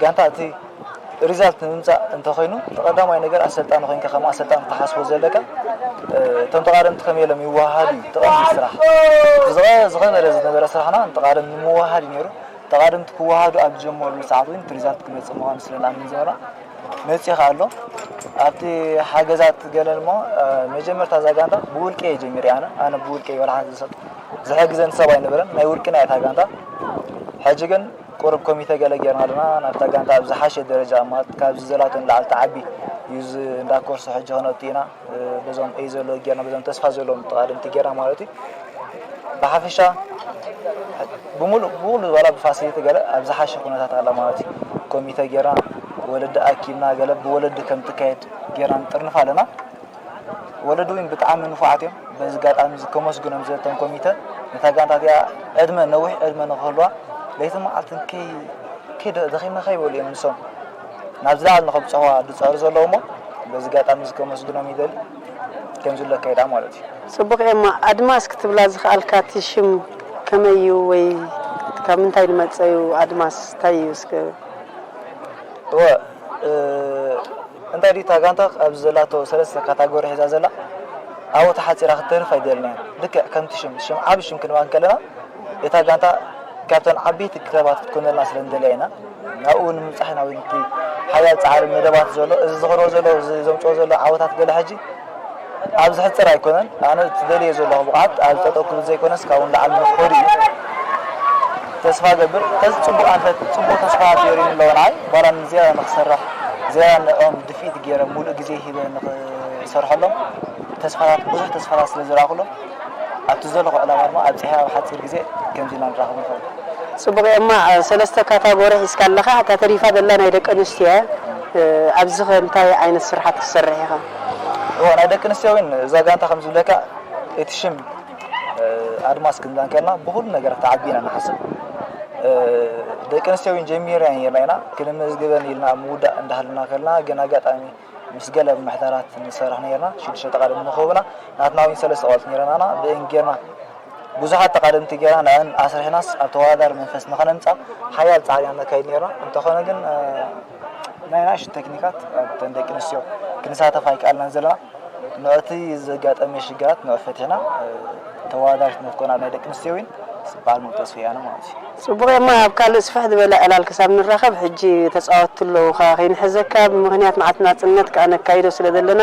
ጋንታ እቲ ሪዛልት ንምምፃእ እንተኾይኑ እቲ ቀዳማይ ነገር ኣሰልጣኒ ኮይንካ ከም ኣሰልጣኒ ክትሓስቦ ዘለካ እቶም ተቓደምቲ ከመይ ኢሎም ይወሃሃዱ እዩ እቲ ቀንዲ ስራሕ። ዝቐ- ዝቐደለ ዝነበረ ስራሕና ንተቓደምቲ ንምውሃድ እዩ ነይሩ። ተቓደምቲ ክወሃዱ ኣብ ዝጀመሩሉ ሰዓት እውን እቲ ሪዛልት ክመፅእ ምዃኑ ስለ ንኣምን ዝነበርና መፂኡ ከዓ ኣሎ። ኣብቲ ሓገዛት ገለ እሞ መጀመርታ እዛ ጋንታ ብውልቂ እየ ጀሚረ ኣነ ኣነ ብውልቂ ወላ ሓንቲ ሰብ ዝሕግዘኒ ሰብ ኣይነበረን። ናይ ውልቅና እያ እታ ጋንታ። ሕጂ ግን ቁሩብ ኮሚተ ገለ ጌርና ኣለና ናብታ ጋንታ ኣብ ዝሓሸ ደረጃ ማለት ካብዚ ዘላቶ ንላዕሊ ትዓቢ እዩ። እዚ እንዳ ኮርሶ ሕጂ ክነእቱ ኢና። በዞም እይ ዘሎ ጌርና በዞም ተስፋ ዘለዎም ተቓደምቲ ጌርና ማለት እዩ። ብሓፈሻ ብምሉእ ብምሉእ ዋላ ብፋሲሊቲ ገለ ኣብ ዝሓሸ ኩነታት ኣላ ማለት እዩ። ኮሚተ ጌርና ወለዲ ኣኪብና ገለ ብወለዲ ከም ትካየድ ጌርና ንጥርንፍ ኣለና። ወለዲ እውን ብጣዕሚ ንፉዓት እዮም። በዚ ኣጋጣሚ እዚ ከመስግኖም ዝደቶም ኮሚተ ነታ ጋንታ እቲኣ ዕድመ ነዊሕ ዕድመ ንክህልዋ ለይትን መዓልትን ከይ ከይ ደኺምና ከይበሉ እዮም ንሶም ናብ ዝለዓለ ንኸብፅሕዋ ዝፅዕሩ ዘለዉ እሞ በዚ ኣጋጣሚ እዚ ከመስግኖም ይደሊ። ከምዚ ኣሎ ኣካይዳ ማለት እዩ። ፅቡቕ። ኤማ፣ ኣድማስ ክትብላ ዝኸኣልካ እቲ ሽም ከመይ እዩ ወይ ካብ ምንታይ ዝመፀ እዩ? ኣድማስ እንታይ እዩ እስከ? እወ፣ እንታይ ድዩ እታ ጋንታ ኣብዚ ዘላቶ ሰለስተ ካታጎሪ ሒዛ ዘላ ኣብኡ ተሓፂራ ክትተርፍ ኣይደልን እያ። ልክዕ ከምቲ ሽም ሽም ዓቢ ሽም ክንባ እንከለና እታ ጋንታ ካብተን ዓበይቲ ክለባት ክትኮነልና ስለ ንደልያ ኢና ናብኡ ንምብፃሕ ኢና እውን እቲ ሓያል ፃዕሪ መደባት ዘሎ እዚ ዝኸድዎ ዘሎ እዚ ዘምፅኦ ዘሎ ዓወታት ገለ ሕጂ ኣብ ዝሕፅር ኣይኮነን። ኣነ ትደልየ ዘለኹ ብቕዓት ኣብ ጠጠው ክብል ዘይኮነስ ካብኡ ንላዕሊ ንክኸዱ እዩ። ተስፋ ገብር ተዚ ፅቡቅ ኣንፈት ፅቡቅ ተስፋ ገይሩ ኣለዎ ንዓይ ባላ ንዝያዳ ንክሰርሕ ዝያዳ ንዕኦም ድፍኢት ገይረ ሙሉእ ግዜ ሂበ ንክሰርሐሎም ተስፋታት ብዙሕ ተስፋታት ስለ ዝረኣኩሎም ኣብቲ ዘለኹ ዕላማ ድማ ኣብፂሐ ኣብ ሓፂር ግዜ ከምዚ ኢና ንራኸብ ንኽእል። ፅቡቅ። ኤማ፣ ሰለስተ ካታጎሪ ሒዝካ ኣለኻ። እታ ተሪፋ ዘላ ናይ ደቂ ኣንስትዮ እያ። ኣብዚ ኸ እንታይ ዓይነት ስራሓት ትሰርሕ ኢኻ? እዎ ናይ ደቂ ኣንስትዮ እውን እዛ ጋንታ ከም ዝብለካ እቲ ሽም ኣድማስ ክንዛ እንከልና ብኩሉ ነገር ተዓቢና ንሓስብ። ደቂ ኣንስትዮ እውን ጀሚርና ኔርና ኢና ክንመዝግበን ኢልና ምውዳእ እንዳሃልና ከልና ግን ኣጋጣሚ ምስ ገለ ምሕዳራት ንሰርሕ ኔርና ሽዱሽተ ተቓደምቲ ንኸውና ናትና እውን ሰለስተ ቆልት ኔርናና ብእን ጌርና ብዙሓት ተቓደምቲ ጌርና ንዕን ኣስሪሕናስ ኣብ ተወዳዳሪ መንፈስ ንኸነምፃ ሓያል ፃዕሪ ኢና ነካይድ ኔርና። እንተኾነ ግን ናይ ናሽን ቴክኒካት ኣብተን ደቂ ኣንስትዮ ክንሳተፍ ኣይከኣልናን ዘለና። ንዕቲ ዘጋጠመ ሽግራት ንዑ ፈቲሕና ተወዳዳሪት ንክትኮን ኣብ ናይ ደቂ ኣንስትዮ እውን ዝበሃል ሙሉ ተስፋ እያነ ማለት እዩ። ጽቡቕ እሞ ኣብ ካልእ ስፍሕ ዝበለ ዕላል ክሳብ ንራኸብ ሕጂ ተጻወትቲ ኣለዉኻ ከይንሕዘካ ብምኽንያት መዓልቲ ናጽነት ከኣ ነካይዶ ስለ ዘለና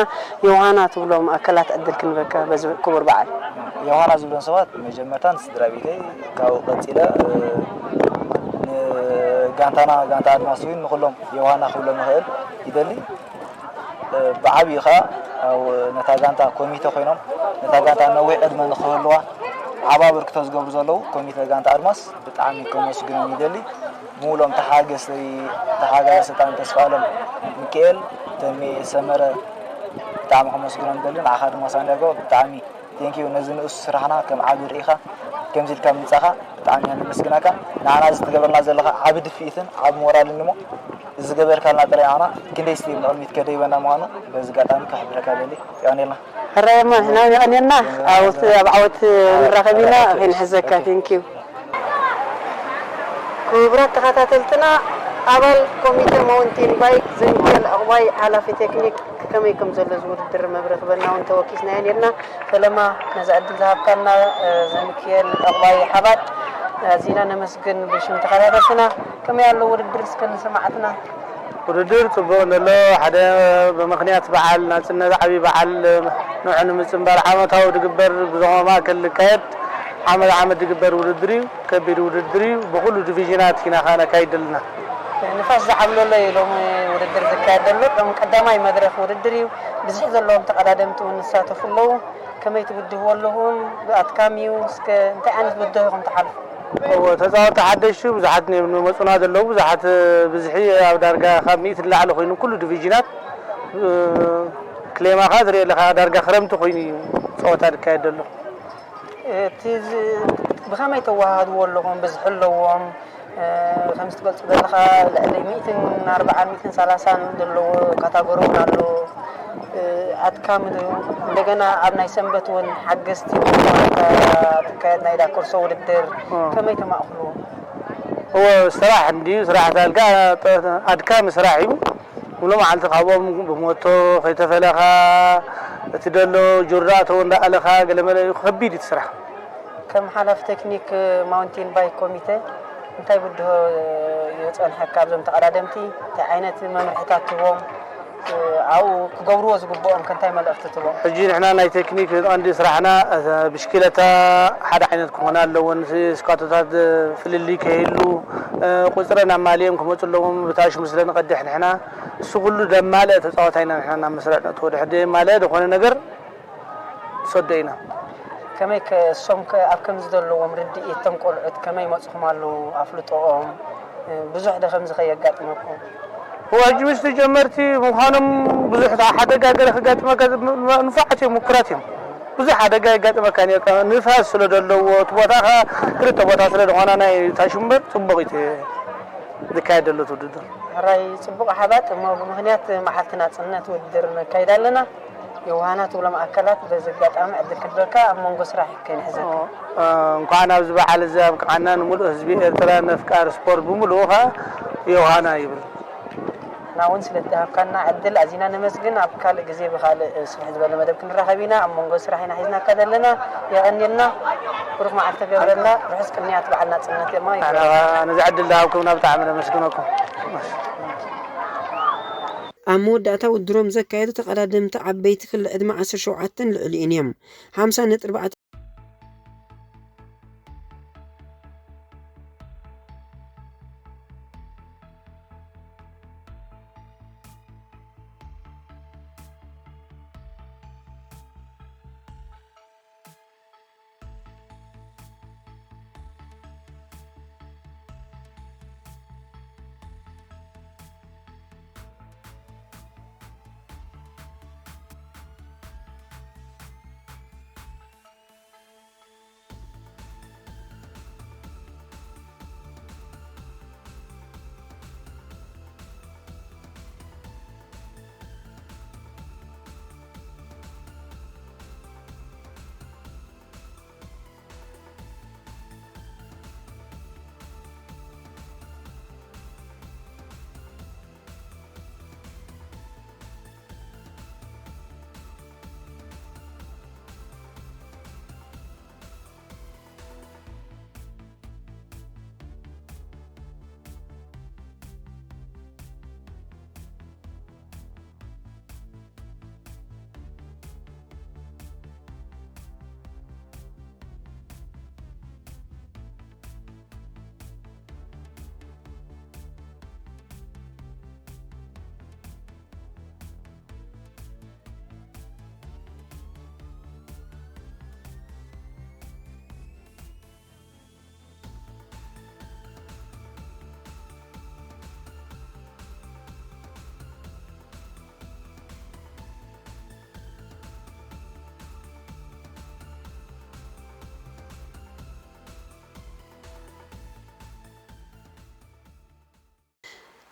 ዮሃና ትብሎም ኣካላት ዕድል ክንበካ በዚ ክቡር በዓል። ዮሃና ዝብሎም ሰባት መጀመርታ ንስድራ ቤተይ ካብኡ ቀጺለ ንጋንታና ጋንታ ኣድማስ እውን ንኹሎም ዮሃና ክብሎ ንኽእል ይደሊ። ብዓብዩ ከዓ ኣብ ነታ ጋንታ ኮሚተ ኮይኖም ነታ ጋንታ ነዊሕ ዕድመ ንክህልዋ ዓብ ኣበርክቶ ዝገብሩ ዘለዉ ኮሚተ ጋንታ ኣድማስ ብጣዕሚ ከመስግኖም ይደሊ። ምውሎም ተሓገሰይ ተሓጋገሰታን ተስፋ ኣለም ሚካኤል ተሜ ሰመረ ብጣዕሚ ከመስግኖም ይደሊ። ንዓኻ ድማ ሳንዲያጎ ብጣዕሚ ቴንኪዩ ነዚ ንኡስ ስራሕና ከም ዓቢ ርኢኻ ከምዚ ኢልካ ምምጻኻ ብጣዕሚ ኢና ነመስግነካ። ንዓና እዚ ትገብረልና ዘለኻ ዓቢ ድፍኢትን ዓቢ ሞራልን እሞ እዚ ገበርካልና ጥራይ ንዓና ክንደይ ስቲል ንቕድሚት ከደይበና ምዃኑ በዚ ኣጋጣሚ ክሕብረካ ደሊ። የቐንየልና። ሕራይ እሞ ንሕና እውን የቐንየልና። ዓወት ኣብ ዓወት ንራኸብ ኢና። ከይንሕዘካ። ቴንኪዩ። ክቡራት ተኸታተልትና ኣባል ኮሚተ ማውንቴን ባይክ ዘሚካኤል ዕቑባይ ሓላፊ ቴክኒክ ከመይ ከም ዘሎ እዚ ውድድር መብርሂ ክበና እውን ተወኪስናዮ ነርና። ፈለማ ነዚ ዕድል ዝሃብካና ዘሚካኤል ዕቑባይ ሓባጥ ኣዚና ነመስግን ብሽም ተኸታተልትና። ከመይ ኣሎ ውድድር እስከ ንሰማዕትና? ውድድር ጽቡቕ እንተሎ ሓደ ብምኽንያት በዓል ናጽነት ዓብዪ በዓል ንዑ ንምጽንባር ዓመታዊ ድግበር ብዞኾ ማእከል ዝካየድ ዓመት ዓመት ድግበር ውድድር እዩ። ከቢድ ውድድር እዩ። ብኹሉ ዲቪዥናት ኢና ከኣ ነካይድ ዘለና። ንፋስ ዝዓብለሎ እዩ ሎሚ ውድድር ዝካየድ ዘሎ። ሎም ቀዳማይ መድረኽ ውድድር እዩ። ብዝሒ ዘለዎም ተቐዳደምቲ እውን ይሳተፉ ኣለዉ። ከመይ ትብድህዎ ኣለኹም? ኣድካሚ እዩ። እስከ እንታይ ዓይነት ብድሆ ኢኹም ትሓልፉ? እወ፣ ተጻወትቲ ሓደሽቲ ብዙሓት እዮም ዝመጹና ዘለዉ። ብዙሓት ብዝሒ ኣብ ዳርጋ ካብ ሚእቲ ንላዕሊ ኮይኑ ኩሉ ዲቪዥናት ክሌማ ከኣ ትርኢ ኣለኻ ዳርጋ ክረምቲ ኮይኑ እዩ ጸወታ ዝካየድ ዘሎ። እቲ ዝ- ብኸመይ ተወሃህድዎ ኣለኹም? ብዝሒ ኣለዎም። ከምዚ ትገልጾ ዘለኻ ልዕሊ ሚእትን ኣርባዓን ሚእትን ሰላሳን ዘለዎ ካታጎሪ እውን ኣሎ። ኣድካሚ ድዩ? እንደገና ኣብ ናይ ሰንበት እውን ሓገዝቲ ትካየድ ናይ ዳኮርሶ ውድድር ከመይ ተማእኽሉ? እወ ስራሕ እንድዩ ስራሕ ታልካ ኣድካሚ ስራሕ እዩ። ሙሉ መዓልቲ ካብኦም ብሞቶ ከይተፈለኻ እቲ ደሎ ጆርዳ ኣተው እንዳኣለኻ ገለመለ እዩ ከቢድ እቲ ስራሕ። ከም ሓላፊ ቴክኒክ ማውንቴን ባይክ ኮሚቴ እንታይ ብድሆ እዩ ጸንሐካ ኣብዞም ተቐዳደምቲ እንታይ ዓይነት መምርሕታት ትህቦም ኣብኡ ክገብርዎ ዝግብኦም ከ እንታይ መልእኽቲ ትህቦም? ሕጂ ንሕና ናይ ቴክኒክ ቀንዲ ስራሕና ብሽክለታ ሓደ ዓይነት ክኾና ኣለወን ስካቶታት ፍልልይ ከይህሉ ቁፅረን ኣማሊኦም ክመፁ ኣለዎም ብታሽሙ ስለ ንቐድሕ ንሕና እሱ ኩሉ ደማልአ ተፃዋታይ ኢና ንሕና ናብ መስርዕ ነእትዎ ድሕር ደየማልአ ዝኾነ ነገር ንሰዶ ኢና። ከመይ ከ እሶም ከ ኣብ ከምዚ ዘለዎም ርድኢት እቶም ቆልዑት ከመይ መፅኹም ኣለዉ ኣፍልጦኦም ብዙሕ ደ ከምዚ ከየጋጥመኩም? እወ ሕጂ ምስቲ ጀመርቲ ምዃኖም ብዙሕ ሓደጋ ገለ ክጋጥመካ ንፉዓት እዮም ምኩራት እዮም። ብዙሕ ሓደጋ የጋጥመካ ነርካ ንፋስ ስለ ዘለዎ እቲ ቦታ ከዓ ክልተ ቦታ ስለ ዝኾነ ናይ ታሽምበር ፅቡቕ እዩ ዝካየድ ዘሎ እቲ ውድድር። ሕራይ ፅቡቕ ሓባጥ እሞ ብምኽንያት መዓልቲ ናፅነት ውድድር ነካይድ ኣለና። የውሃና ትብሎም ኣካላት በዚ ኣጋጣሚ ዕድል ክድረካ ኣብ መንጎ ስራሕ ከይንሕዘካ። እንኳዕ ናብዚ በዓል እዚ ኣብቅዓና ንምሉእ ህዝቢ ኤርትራ ነፍቃር ስፖርት ብምሉኡ ከዓ የውሃና ይብል። ንሕና እውን ስለተሃብካና ዕድል ኣዚና ነመስግን። ኣብ ካልእ ግዜ ብኻልእ ስፍሕ ዝበለ መደብ ክንራኸብ ኢና። ኣብ መንጎ ስራሕ ኢና ሒዝናካ ዘለና። የቐንየልና። ብሩኽ መዓልቲ ገብረልና። ርሑስ ቅንያት በዓል ናጽነት ድማ ይግበረልና። ነዚ ዕድል ዝሃብኩምና ብጣዕሚ ነመስግነኩም። ኣብ መወዳእታ ውድድሮም ዘካየዱ ተቐዳደምቲ ዓበይቲ ክሊ ዕድመ ዓሰርተ ሸውዓተን ልዕሊኡን እዮም። ሓምሳ ነጥቢ ኣርባዕተ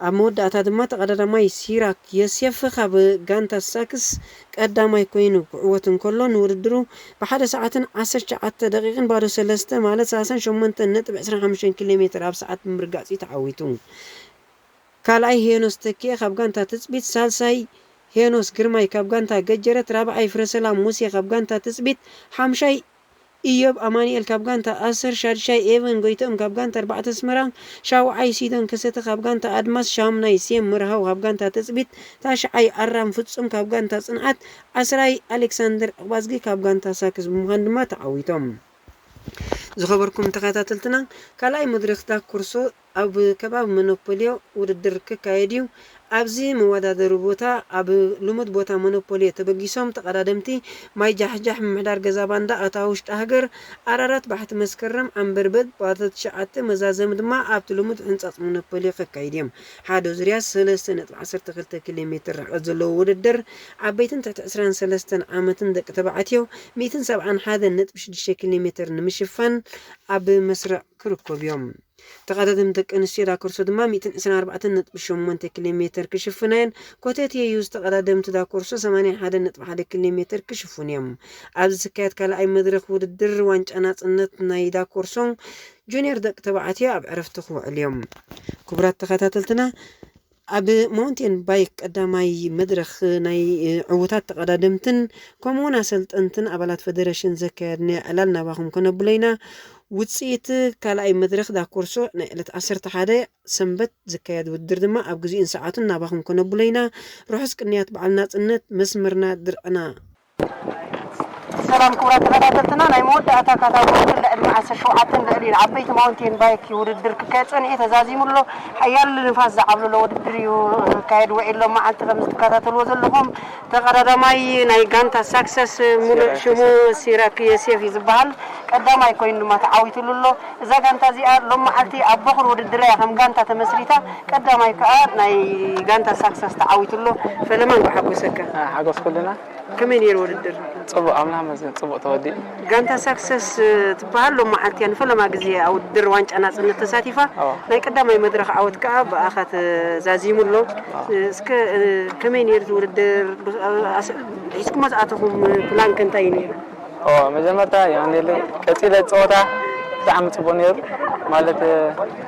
ኣብ መወዳእታ ድማ ተቐዳዳማይ ሲራክ ዮሴፍ ካብ ጋንታ ሳክስ ቀዳማይ ኮይኑ ክዕወት እንከሎ፣ ንውድድሩ ብሓደ ሰዓትን ዓሰርተ ትሽዓተ ደቂቕን ባዶ ሰለስተ ማለት ሰላሳን ሸሞንተን ነጥቢ ዕስራን ሓሙሽተን ኪሎ ሜትር ኣብ ሰዓት ብምርጋጽ እዩ ተዓዊቱ። ካልኣይ ሄኖስ ተኪኤ ካብ ጋንታ ትጽቢት፣ ሳልሳይ ሄኖስ ግርማይ ካብ ጋንታ ገጀረት፣ ራብዓይ ፍረሰላም ሙሴ ካብ ጋንታ ትጽቢት፣ ሓምሻይ ኢዮብ ኣማኑኤል ካብ ጋንታ ኣሰር፣ ሻድሻይ ኤቨን ጎይትኦም ካብ ጋንታ ኣርባዕተ ኣስመራ፣ ሻውዓይ ሲዶን ከሰተ ካብ ጋንታ ኣድማስ፣ ሻምናይ ሴም መርሃው ካብ ጋንታ ትጽቢት፣ ታሽዓይ ኣራም ፍጹም ካብ ጋንታ ጽንዓት፣ ዓስራይ ኣሌክሳንደር ዕቕባዝጊ ካብ ጋንታ ሳክስ ብምዃን ድማ ተዓዊቶም። ዝኸበርኩም ተኸታተልትና፣ ካልኣይ መድረኽ ዳኩርሶ ኣብ ከባቢ መኖፖልዮ ውድድር ክካየድ እዩ። ኣብዚ መወዳደሪ ቦታ ኣብ ልሙድ ቦታ መኖፖልዮ ተበጊሶም ተቐዳደምቲ ማይ ጃሕጃሕ፣ ምምሕዳር ገዛ ባንዳ፣ ኣታ ውሽጢ ሃገር፣ ኣራራት፣ ባሕቲ መስከረም፣ ኣምበርበድ፣ ባቶ ትሽዓተ መዛዘሚ ድማ ኣብቲ ልሙድ ሕንጻጽ መኖፖልዮ ከካይድ እዮም። ሓደ ዙርያ ሰለስተ ነጥቢ ዓሰርተ ክልተ ኪሎ ሜትር ርሕቀት ዘለዎ ውድድር ዓበይትን ትሕቲ ዕስራን ሰለስተን ዓመትን ደቂ ተባዕትዮ ሚእትን ሰብዓን ሓደን ነጥቢ ሽዱሽተ ኪሎ ሜትር ንምሽፋን ኣብ መስርዕ ክርከቡ እዮም። ተቐዳደምቲ ደቂ ኣንስትዮ ዳኮርሶ ድማ ሚእትን ዕስራን ኣርባዕተን ነጥቢ ሸሞንተ ኪሎ ሜትር ክሽፍና እየን። ኮተት የዩ ዝተቐዳደምቲ ዳኮርሶ ሰማንያን ሓደን ነጥቢ ሓደ ኪሎ ሜትር ክሽፍኑ እዮም። ኣብዚ ዝካየድ ካልኣይ መድረኽ ውድድር ዋንጫ ናጽነት ናይ ዳኮርሶ ጁኒየር ደቂ ተባዕትዮ ኣብ ዕረፍቲ ክውዕሉ እዮም። ክቡራት ተኸታተልትና፣ ኣብ ማውንቴን ባይክ ቀዳማይ መድረኽ ናይ ዕዉታት ተቐዳደምትን ከምኡውን ኣሰልጠንትን ኣባላት ፈደረሽን ዘካየድናዮ ዕላል ናባኹም ከነብሎ ኢና። ውጽኢት ካልኣይ መድረኽ ዳኮርሶ ናይ ዕለት ዓሰርተ ሓደ ሰንበት ዝካየድ ውድድር ድማ ኣብ ግዜኡን ሰዓቱን ናባኹም ከነብሎ ኢና። ርሑስ ቅንያት በዓል ናጽነት፣ መስመርና ድርዕና። ሰላም ክቡራት ተኸታተልትና፣ ናይ መወዳእታ ካታጎሪ ልዕሊ ዓሰርተ ሸውዓተን ልዕሊ ዓበይቲ ማውንቴን ባይክ ውድድር ክካየድ ጸኒሑ ተዛዚሙ ኣሎ። ሓያል ንፋስ ዝዓብለሎ ውድድር እዩ ክካየድ ውዒሉ። መዓልቲ ከም ዝትከታተልዎ ዘለኹም ተቐዳዳማይ ናይ ጋንታ ሳክሰስ ሙሉእ ሽሙ ሲራክ የሴፍ እዩ ዝበሃል። ቀዳማይ ኮይኑ ድማ ተዓዊትሉ ኣሎ። እዛ ጋንታ እዚኣ ሎም መዓልቲ ኣብ በኹር ውድድር እያ ከም ጋንታ ተመስሪታ። ቀዳማይ ከኣ ናይ ጋንታ ሳክሰስ ተዓዊቱ ኣሎ። ፈለማ እንኳዕ ሓጎሰካ። ሓጎስ ኩልና። ከመይ ነይሩ ውድድር? ጽቡቕ፣ ኣምላኽ ይመስገን፣ ጽቡቕ ተወዲኡ። ጋንታ ሳክሰስ ትበሃል ሎም መዓልቲ እያ ንፈለማ ግዜ ኣብ ውድድር ዋንጫ ናጽነት ተሳቲፋ። ኣዎ። ናይ ቀዳማይ መድረኽ ዓወት ከኣ ብኣኻ ተዛዚሙ ኣሎ። ኣዎ። እስከ ከመይ ነይሩ እቲ ውድድር? ሒዝኩሞ ዝኣተኹም ፕላን ከ እንታይ እዩ ነይሩ? ኦ፣ መጀመርታ የቐንየለይ። ቀጺለ ጸወታ ብጣዕሚ ጽቡቕ ነይሩ። ማለት፣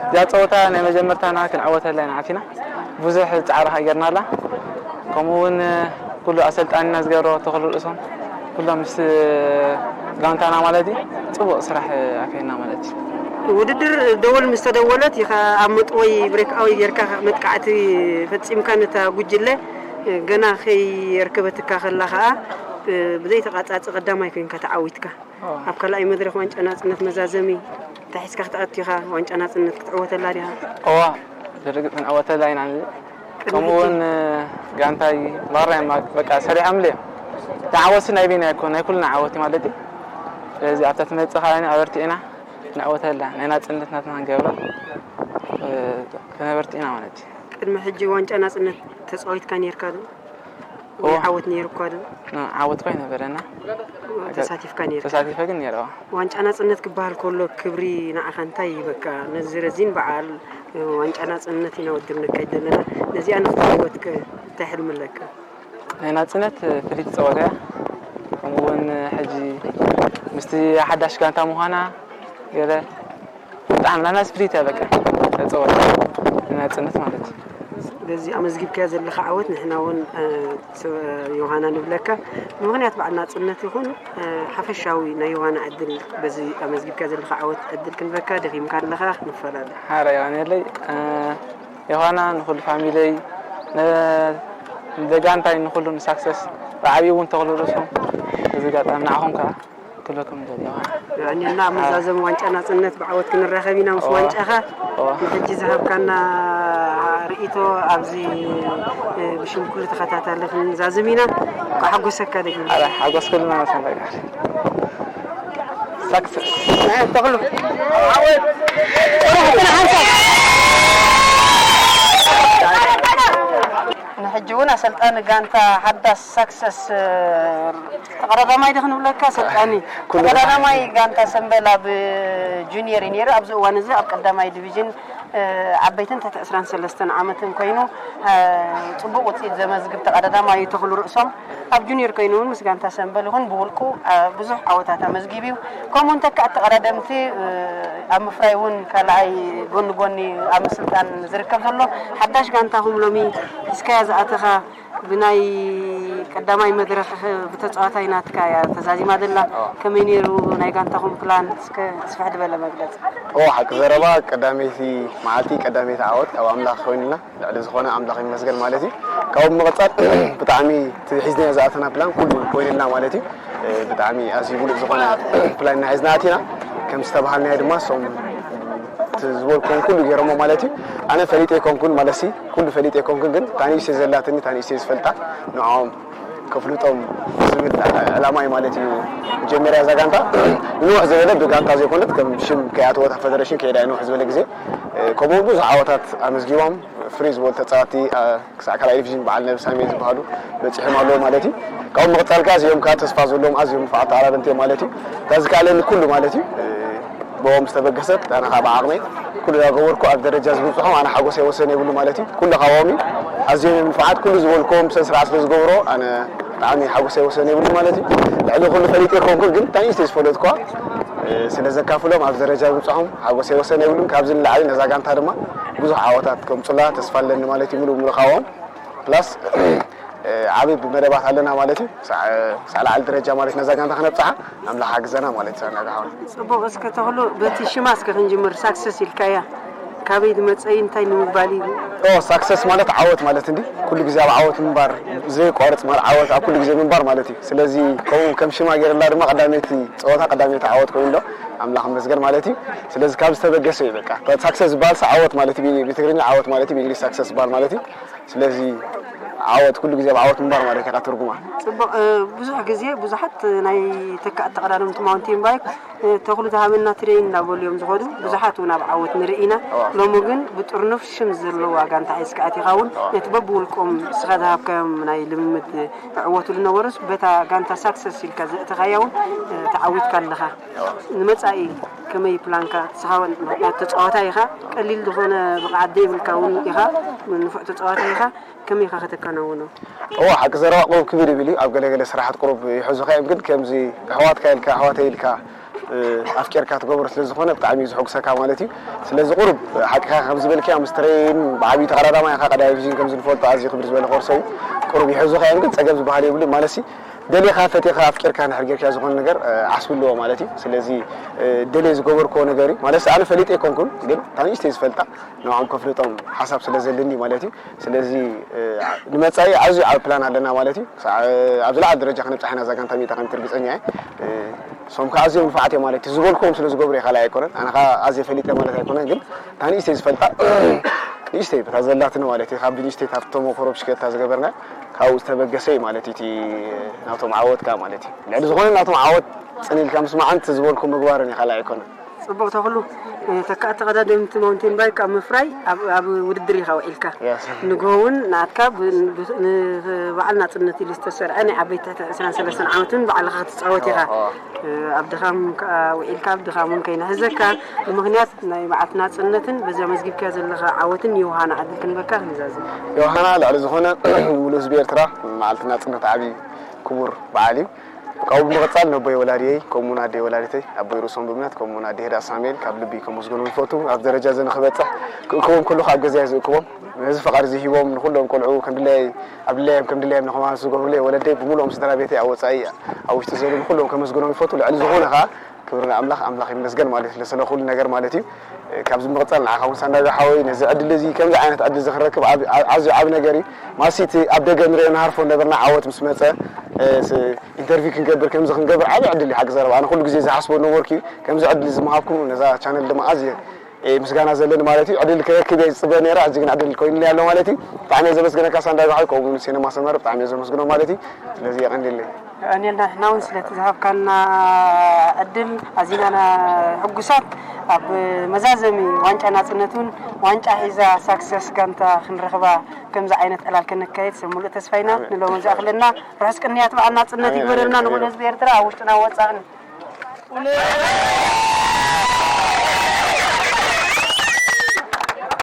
እዛ ጸወታ ናይ መጀመርታና ክንዕወተላ ኢና ዓቲና። ብዙሕ ጻዕሪ ከኣ ጌርናላ። ከምኡ እውን ኩሉ ኣሰልጣኒና ዝገበሮ ተኽሉ ርእሶም፣ ኩሎም ምስ ጋንታና ማለት እዩ፣ ጽቡቕ ስራሕ ኣካይድና ማለት እዩ። ውድድር ደወል ምስ ተደወለት ኢኻ ኣብ መጥወይ ብሬክ ኣወይ ጌርካ መጥቃዕቲ ፈጺምካ ነታ ጉጅለ ገና ከየርከበትካ ከላ ከኣ ብዘይተቓጻጺ ቀዳማይ ኮይንካ ተዓዊትካ። ኣዎ። ኣብ ካልኣይ መድረኽ ዋንጫ ናጽነት መዛዘሚ እንታይ ሒዝካ ክትኣቱ ኢኻ? ዋንጫ ናጽነት ክትዕወተላ ዲኻ? እዋ፣ ብርግጽ ክንዕወተላ ኢና። ቅድሚ ከምኡ እውን ሕጂ ጋንታይ ማራ እዮም በቃ ሰሪሖምሉ እዮም። እቲ ዓወትሲ ናይ በይና ኣይኮን፣ ናይ ኩልና ዓወት እዩ ማለት እዩ። ስለዚ ኣብታ ትመጽእ ከኣ ኣበርቲዕና ክንዕወተላ፣ ናይ ናጽነት ናትና ክንገብራ፣ እ፣ ከነበርትዕ ኢና ማለት እዩ። ቅድሚ ሕጂ ዋንጫ ናጽነት ተጻዊትካ ኔርካ ዶ? ወይ እዋ። ዓወት ነይሩካ ዶ? እ፣ ዓወት እኳ ኣይነበረና። ተሳቲፍካ ኔርካ? ተሳቲፈ ግን ነይረ፣ እዋ። ዋንጫ ናጽነት ክበሃል ከሎ ክብሪ ንዓኻ እንታይ ይህበካ? ነዚ ረዚን በዓል ዋንጫ ናጽነት ኢና ውድድር ነካይድ ዘለና። ነዚኣ ንኽትዕወት ከ እንታይ ሕልሚ ኣለካ? ናይ ናጽነት ፍልይቲ ጸወታ እያ። ከምኡ እውን ሕጂ ምስቲ ሓዳሽ ጋንታ ምዃና ገለ ብጣዕሚ ናና ስፕሪት እያ በቃ ጸወታ ናይ ናጽነት ማለት እዩ። በዚ ኣመዝጊብካዮ ዘለኻ ዓወት ንሕና እውን፣ እ፣ ሰብ ዮሃና ንብለካ። ብምኽንያት በዓል ናጽነት ይኹን፣ እ፣ ሓፈሻዊ ናይ ዮሃና ዕድል በዚ ኣመዝጊብካዮ ዘለኻ ዓወት ዕድል ክንበካ ደኺምካ ኣለኻ ክንፈላለ። ሓራ ዮሃና የለይ፣ እ፣ ዮሃና ንኹሉ ፋሚለይ፣ ን-፣ ንደጋንታይ ንኹሉ ንሳክሰስ ብዓብዪ እውን ተኽሉ ርእሶም። በዚ ኣጋጣሚ ንዓኹም ከኣ ክብለኩም ይደሊ። የቐንየልና። ኣብ መዛዘሚ ዋንጫ ናጽነት ብዓወት ክንራኸብ ኢና ምስ እዋ። ዋንጫኻ። እዋ። ንሕጂ ዝሃብካና ርእይቶ ኣብዚ፣ እ፣ ብሽም ኩሉ ተኸታታሊ ክንዛዝም ኢና። እንኳዕ ሓጎሰካ ደጊም። ኣረ፣ ሓጎስ ኩልና መሰለካ። ሳክሰስ። ተኽሉ። ንሕጂ እውን ኣሰልጣኒ ጋንታ ሓዳስ ሳክሰስ፣ እ፣ ተቐዳዳማይ ዶ ክንብለካ ኣሰልጣኒ? ኩሉ ተቐዳዳማይ ጋንታ ሰምበል ኣብ ጁኒየር እዩ ነይሩ። ኣብዚ እዋን እዚ ኣብ ቀዳማይ ዲቪዥን ዓበይትን ትሕቲ ዕስራን ሰለስተን ዓመትን ኮይኑ፣ ጽቡቕ ውጽኢት ዘመዝግብ ተቐዳዳማይ እዩ ተኽሉ ርእሶም። ኣብ ጁኒየር ኮይኑ እውን ምስ ጋንታ ሰምበል ይኹን ብውልቁ ብዙሕ ዓወታት ኣመዝጊቡ እዩ። ከምኡ እውን ተካእቲ ተቐዳደምቲ ኣብ ምፍራይ እውን ካልኣይ ጎኒ ጎኒ ኣብ ምስልጣን ዝርከብ ዘሎ። ሓዳሽ ጋንታኹም ሎሚ ሒዝካያ ዝኣተኻ ብናይ ቀዳማይ መድረኽ ብተጻዋታይ ናትካ እያ ተዛዚማ ዘላ። ከመይ ነይሩ ናይ ጋንታኹም ፕላን? እስከ ስፍሕ ዝበለ መግለጺ። ኦ፣ ሓቂ ዘረባ፣ ቀዳመይቲ መዓልቲ ቀዳመይቲ ዓወት ካብ ኣምላኽ ኮይኑልና፣ ልዕሊ ዝኾነ ኣምላኽ ይመስገን ማለት እዩ። ካብኡ ብምቕጻል ብጣዕሚ እቲ ሒዝናዮ ዝኣተና ፕላን ኩሉ ኮይኑልና ማለት እዩ። ብጣዕሚ ኣዝዩ ብሉጽ ዝኾነ ፕላን ኢና ሒዝና ኣቲና። ከም ዝተባሃልናዮ ድማ እሶም እቲ ዝበልኩዎም ኩሉ ገይሮሞ ማለት እዩ። ኣነ ፈሊጠ ኣይኮንኩን ማለት ሲ ኩሉ ፈሊጠ ኣይኮንኩን፣ ግን ታኒእሽተይ ዘላትኒ ታኒእሽተይ ዝፈልጣ ንዕኦም ከፍልጦም ዝብል ዕላማ እዩ ማለት እዩ። መጀመርያ እዛ ጋንታ ንውሕ ዝበለ ብጋንታ ዘይኮነት ከም ሽም ከይኣተወታ ፈደረሽን ከይዳ ንውሕ ዝበለ ግዜ፣ ከምኡ ብዙሕ ዓወታት ኣመዝጊቦም ፍሪ ዝበሉ ተፃወቲ ክሳዕ ካልኣይ ዲቪዥን በዓል ነብሳሜ ዝበሃሉ በፂሖም ኣለዉ ማለት እዩ። ካብኡ መቐፃልካ እዚኦም ከዓ ተስፋ ዘለዎም ኣዝዮም ንፉዓት ተቐዳደምቲ እዮም ማለት እዩ። እታ ዝከኣለኒ ኩሉ ማለት እዩ ብኦም ዝተበገሰት ኣነ ከዓ ብዓቕመይ ኩሉ እናገበርኩ ኣብ ደረጃ ዝብፅሖም ኣነ ሓጎሰይ ወሰን የብሉ ማለት እዩ። ኩሉ ካብኦም እዩ። ኣዝዮም እዮም ንፉዓት። ኩሉ ዝበልክዎም ብስነ ስርዓት ስለ ዝገብሮ ኣነ ብጣዕሚ ሓጎሰይ ወሰን የብሉ ማለት እዩ። ልዕሊ ኩሉ ፈሊጠ ይኮንኩን ግን ታኒስተይ ዝፈለጥኳ ስለ ዘካፍሎም ኣብ ደረጃ ዝብፅሖም ሓጎሰይ ወሰን የብሉን። ካብዚ ንላዕሊ ነዛ ጋንታ ድማ ብዙሕ ዓወታት ከምፁላ ተስፋ ኣለኒ ማለት እዩ። ምሉእ ምሉእ ካብኦም ፕላስ ዓብይ መደባት ኣለና ማለት እዩ። ሳዕ ላዕሊ ደረጃ ማለት ነዛ ጋንታ ክነብፅሓ ኣምላኽ ሓግዘና ማለት እዩ። ናጋሓውን ፅቡቕ። እስከ ተኽሉ በቲ ሽማ እስከ ክንጅምር። ሳክሰስ ኢልካያ ካበይ ዝመፀ እዩ እንታይ ንምባል እዩ? ኦ ሳክሰስ ማለት ዓወት ማለት እንዲ ኩሉ ግዜ ኣብ ዓወት ምንባር ዘይቋርፅ ማለት ዓወት ኣብ ኩሉ ግዜ ምንባር ማለት እዩ። ስለዚ ከምኡ ከም ሽማ ገይርላ ድማ ቀዳመይቲ ፀወታ ቀዳመይቲ ዓወት ኮይኑ ኣሎ ኣምላኽ መስገን ማለት እዩ። ስለዚ ካብ ዝተበገሰ እዩ በቃ ሳክሰስ ዝበሃል ዓወት ማለት እዩ። ብትግርኛ ዓወት ማለት እዩ ብእንግሊዝ ሳክሰስ ዝበሃል ማለት እዩ። ስለዚ ዓወት ኩሉ ግዜ ኣብ ዓወት ምንባር ማለት ኢኻ ትርጉማ። ፅቡቕ። ብዙሕ ግዜ ብዙሓት ናይ ተካእቲ ተቐዳደምቲ ማውንቴን ባይክ ተኽሉ ዝሃበና ትሬን እንዳበሉ እዮም ዝኸዱ። ብዙሓት እውን ኣብ ዓወት ንርኢ ኢና። ሎሚ ግን ብጥርኑፍ ሽም ዘለዋ ጋንታ ሒዝካ ኣቲኻ እውን ነቲ በብውልቆም ንስኻ ዝሃብካዮም ናይ ልምምድ ይዕወቱ ዝነበሩስ በታ ጋንታ ሳክሰስ ኢልካ ዘእተኻያ እውን ተዓዊትካ ኣለኻ። ንመጻኢ ከመይ ፕላንካ ትስሓወን? ምኽንያቱ ተጻዋታይ ኢኻ፣ ቀሊል ዝኾነ ብቕዓት ዘይብልካ እውን ኢኻ፣ ንፉዕ ተጻዋታይ ኢኻ። ከመይ ኢኻ ከተከናውኖ? እዋ ሓቂ ዘረባ ቁሩብ ክብድ ይብል እዩ። ኣብ ገለገለ ስራሓት ቁሩብ ይሕዙኻ እዮም፣ ግን ከምዚ ኣሕዋትካ ኢልካ ኣሕዋተይ ኢልካ ኣፍቂርካ ትገብሮ ስለ ዝኾነ ብጣዕሚ እዩ ዝሕጉሰካ ማለት እዩ። ስለዚ ቁሩብ ሓቂኻ ከም ዝበልክያ ምስ ትሬን ብዓብዩ ተቐዳዳማይ ኢኻ። ቀዳማይ ዲቪዥን ከም ዝንፈልጦ ኣዝዩ ክብድ ዝበለ ኮርሶ እዩ። ቁሩብ ይሕዙኻ እዮም፣ ግን ጸገም ዝበሃል የብሉን ማለት ሲ ደሊኻ ፈቲኻ ኣፍቂርካ እንድሕር ጌርካ ዝኾነ ነገር ዓስቢ ኣለዎ ማለት እዩ። ስለዚ ደልየ ዝገበርክዎ ነገር እዩ ማለት ኣነ ፈሊጠ ኣይኮንኩን፣ ግን እታ ንእሽተይ ዝፈልጣ ንዕኦም ከፍልጦም ሓሳብ ስለ ዘለኒ ማለት እዩ። ስለዚ ንመጻኢ ኣዝዩ ዓቢ ፕላን ኣለና ማለት እዩ። ክሳዕ ኣብ ዝለዓለ ደረጃ ከነብጽሓ ኢና እዛ ጋንታ ሚእቲ ከም ትርግጸኛ እየ። ሶም ከዓ ኣዝዮም ንፉዓት እዮም ማለት እዩ። ዝበልክዎም ስለ ዝገብሩ እየ ካልኣይ ኣይኮነን። ኣነ ከዓ ኣዝየ ፈሊጠ ማለት ኣይኮነን፣ ግን እታ ንእሽተይ ዝፈልጣ ንእሽተይ በታ ዘላትኒ ማለት እዩ። ካብ ንእሽተይ ካብ ተመክሮ ብሽክለታ ዝገበርና ካብኡ ዝተበገሰ እዩ ማለት እዩ። እቲ ናቶም ዓወት ከዓ ማለት እዩ። ልዕሊ ዝኾነ ናቶም ዓወት ጽን ኢልካ ምስማዕን እቲ ዝበልኩም ምግባርን እዩ፣ ካልኣይ ኣይኮነን። ጽቡቕ ተኽሉ፣ ተካእቲ ቀዳደምቲ ማውንቴን ባይክ ኣብ ምፍራይ ኣብ ውድድር ኢኻ ውዒልካ። ንግሆ እውን ንኣትካ ንበዓል ናጽነት ኢሉ ዝተሰርዐ ናይ ዓበይቲ ትሕቲ ዕስራን ሰለስተን ዓመት እውን ባዕልኻ ክትጻወት ኢኻ። ኣብ ድኻም ከዓ ውዒልካ ኣብ ድኻም እውን ከይንሕዘካ ብምኽንያት ናይ በዓልቲ ናጽነትን በዚ ኣመዝጊብካዮ ዘለኻ ዓወትን ዮሃና ዕድል ክንበካ ክንዛዝም። ዮሃና ልዕሊ ዝኾነ ሙሉእ ህዝቢ ኤርትራ መዓልቲ ናጽነት ዓብዪ ክቡር በዓል እዩ። ካብኡ ብምቕጻል ነቦይ ወላዲየይ ከምኡውን ኣደይ ወላዲተይ ኣቦይ ርእሶም ብእምነት ከምኡውን ኣደይ ህዳእ ሳሙኤል ካብ ልቢ ከመስግኖም ይፈቱ። ኣብ ደረጃ እዚ ንክበጽሕ ክእክቦም ከለኹ ኣብ ገዛየ ዝእክቦም ነዚ ፍቓድ እዚ ሂቦም ንኹሎም ቆልዑ ከም ድላየይ ኣብ ድላዮም ከም ድላዮም ንኸማልሱ ዝገብሩለይ ወለደይ ብምሉኦም ስድራ ቤተይ ኣብ ወጻኢ ኣብ ውሽጢ ዘለዉ ንኹሎም ከመስግኖም ይፈቱ። ልዕሊ ዝኾነ ከኣ ክብሪ ንኣምላኽ ኣምላኽ ይመስገን ማለት እዩ ስለ ኩሉ ነገር ማለት እዩ። ካብዚ ምቕጻል ንዓኻ እውን ሳንዳጋ ሓወይ ነዚ ዕድል እዚ ከምዚ ዓይነት ዕድል እዚ ክረክብ ዓብ- ዓ- ኣዝዩ ዓቢ ነገር እዩ። ማሲ እቲ ኣብ ደገ ንሪኦ ንሃርፎ ነበርና ዓወት ምስ መጸ ኢንተርቪው ክንገብር ከምዚ ክንገብር ዓቢ ዕድል እዩ። ሓቂ ዘረባ ኣነ ኩሉ ግዜ ዝሓስቦ ነበርኩ እዩ። ከምዚ ዕድል እዚ ምሃብኩም ነዛ ቻነል ድማ ኣዝየ ምስጋና ዘለኒ ማለት እዩ። ዕድል ክረክብ እየ ዝፅበ ነይረ፣ ሕጂ ግን ዕድል ኮይኑለይ ኣሎ ማለት እዩ። ብጣዕሚ እየ ዘመስግነካ ሳንዳይ ባሕሪ፣ ከምኡ እውን ሲነማ ሰመረ ብጣዕሚ እየ ዘመስግኖ ማለት እዩ። ስለዚ የቐንየለይ። የቐንየልና ንሕና እውን ስለቲ ዝሃብካና ዕድል ኣዚና ኢና ሕጉሳት። ኣብ መዛዘሚ ዋንጫ ናፅነት እውን ዋንጫ ሒዛ ሳክሰስ ጋንታ ክንረኽባ ከምዚ ዓይነት ዕላል ከነካየድ ሰብ ሙሉእ ተስፋ ኢና። ንሎሚ ዝኣኽለና ርሑስ ቅንያት በዓል ናፅነት ይግበረልና ንኹሉ ህዝቢ ኤርትራ ኣብ ውሽጥን ኣብ ወፃእን።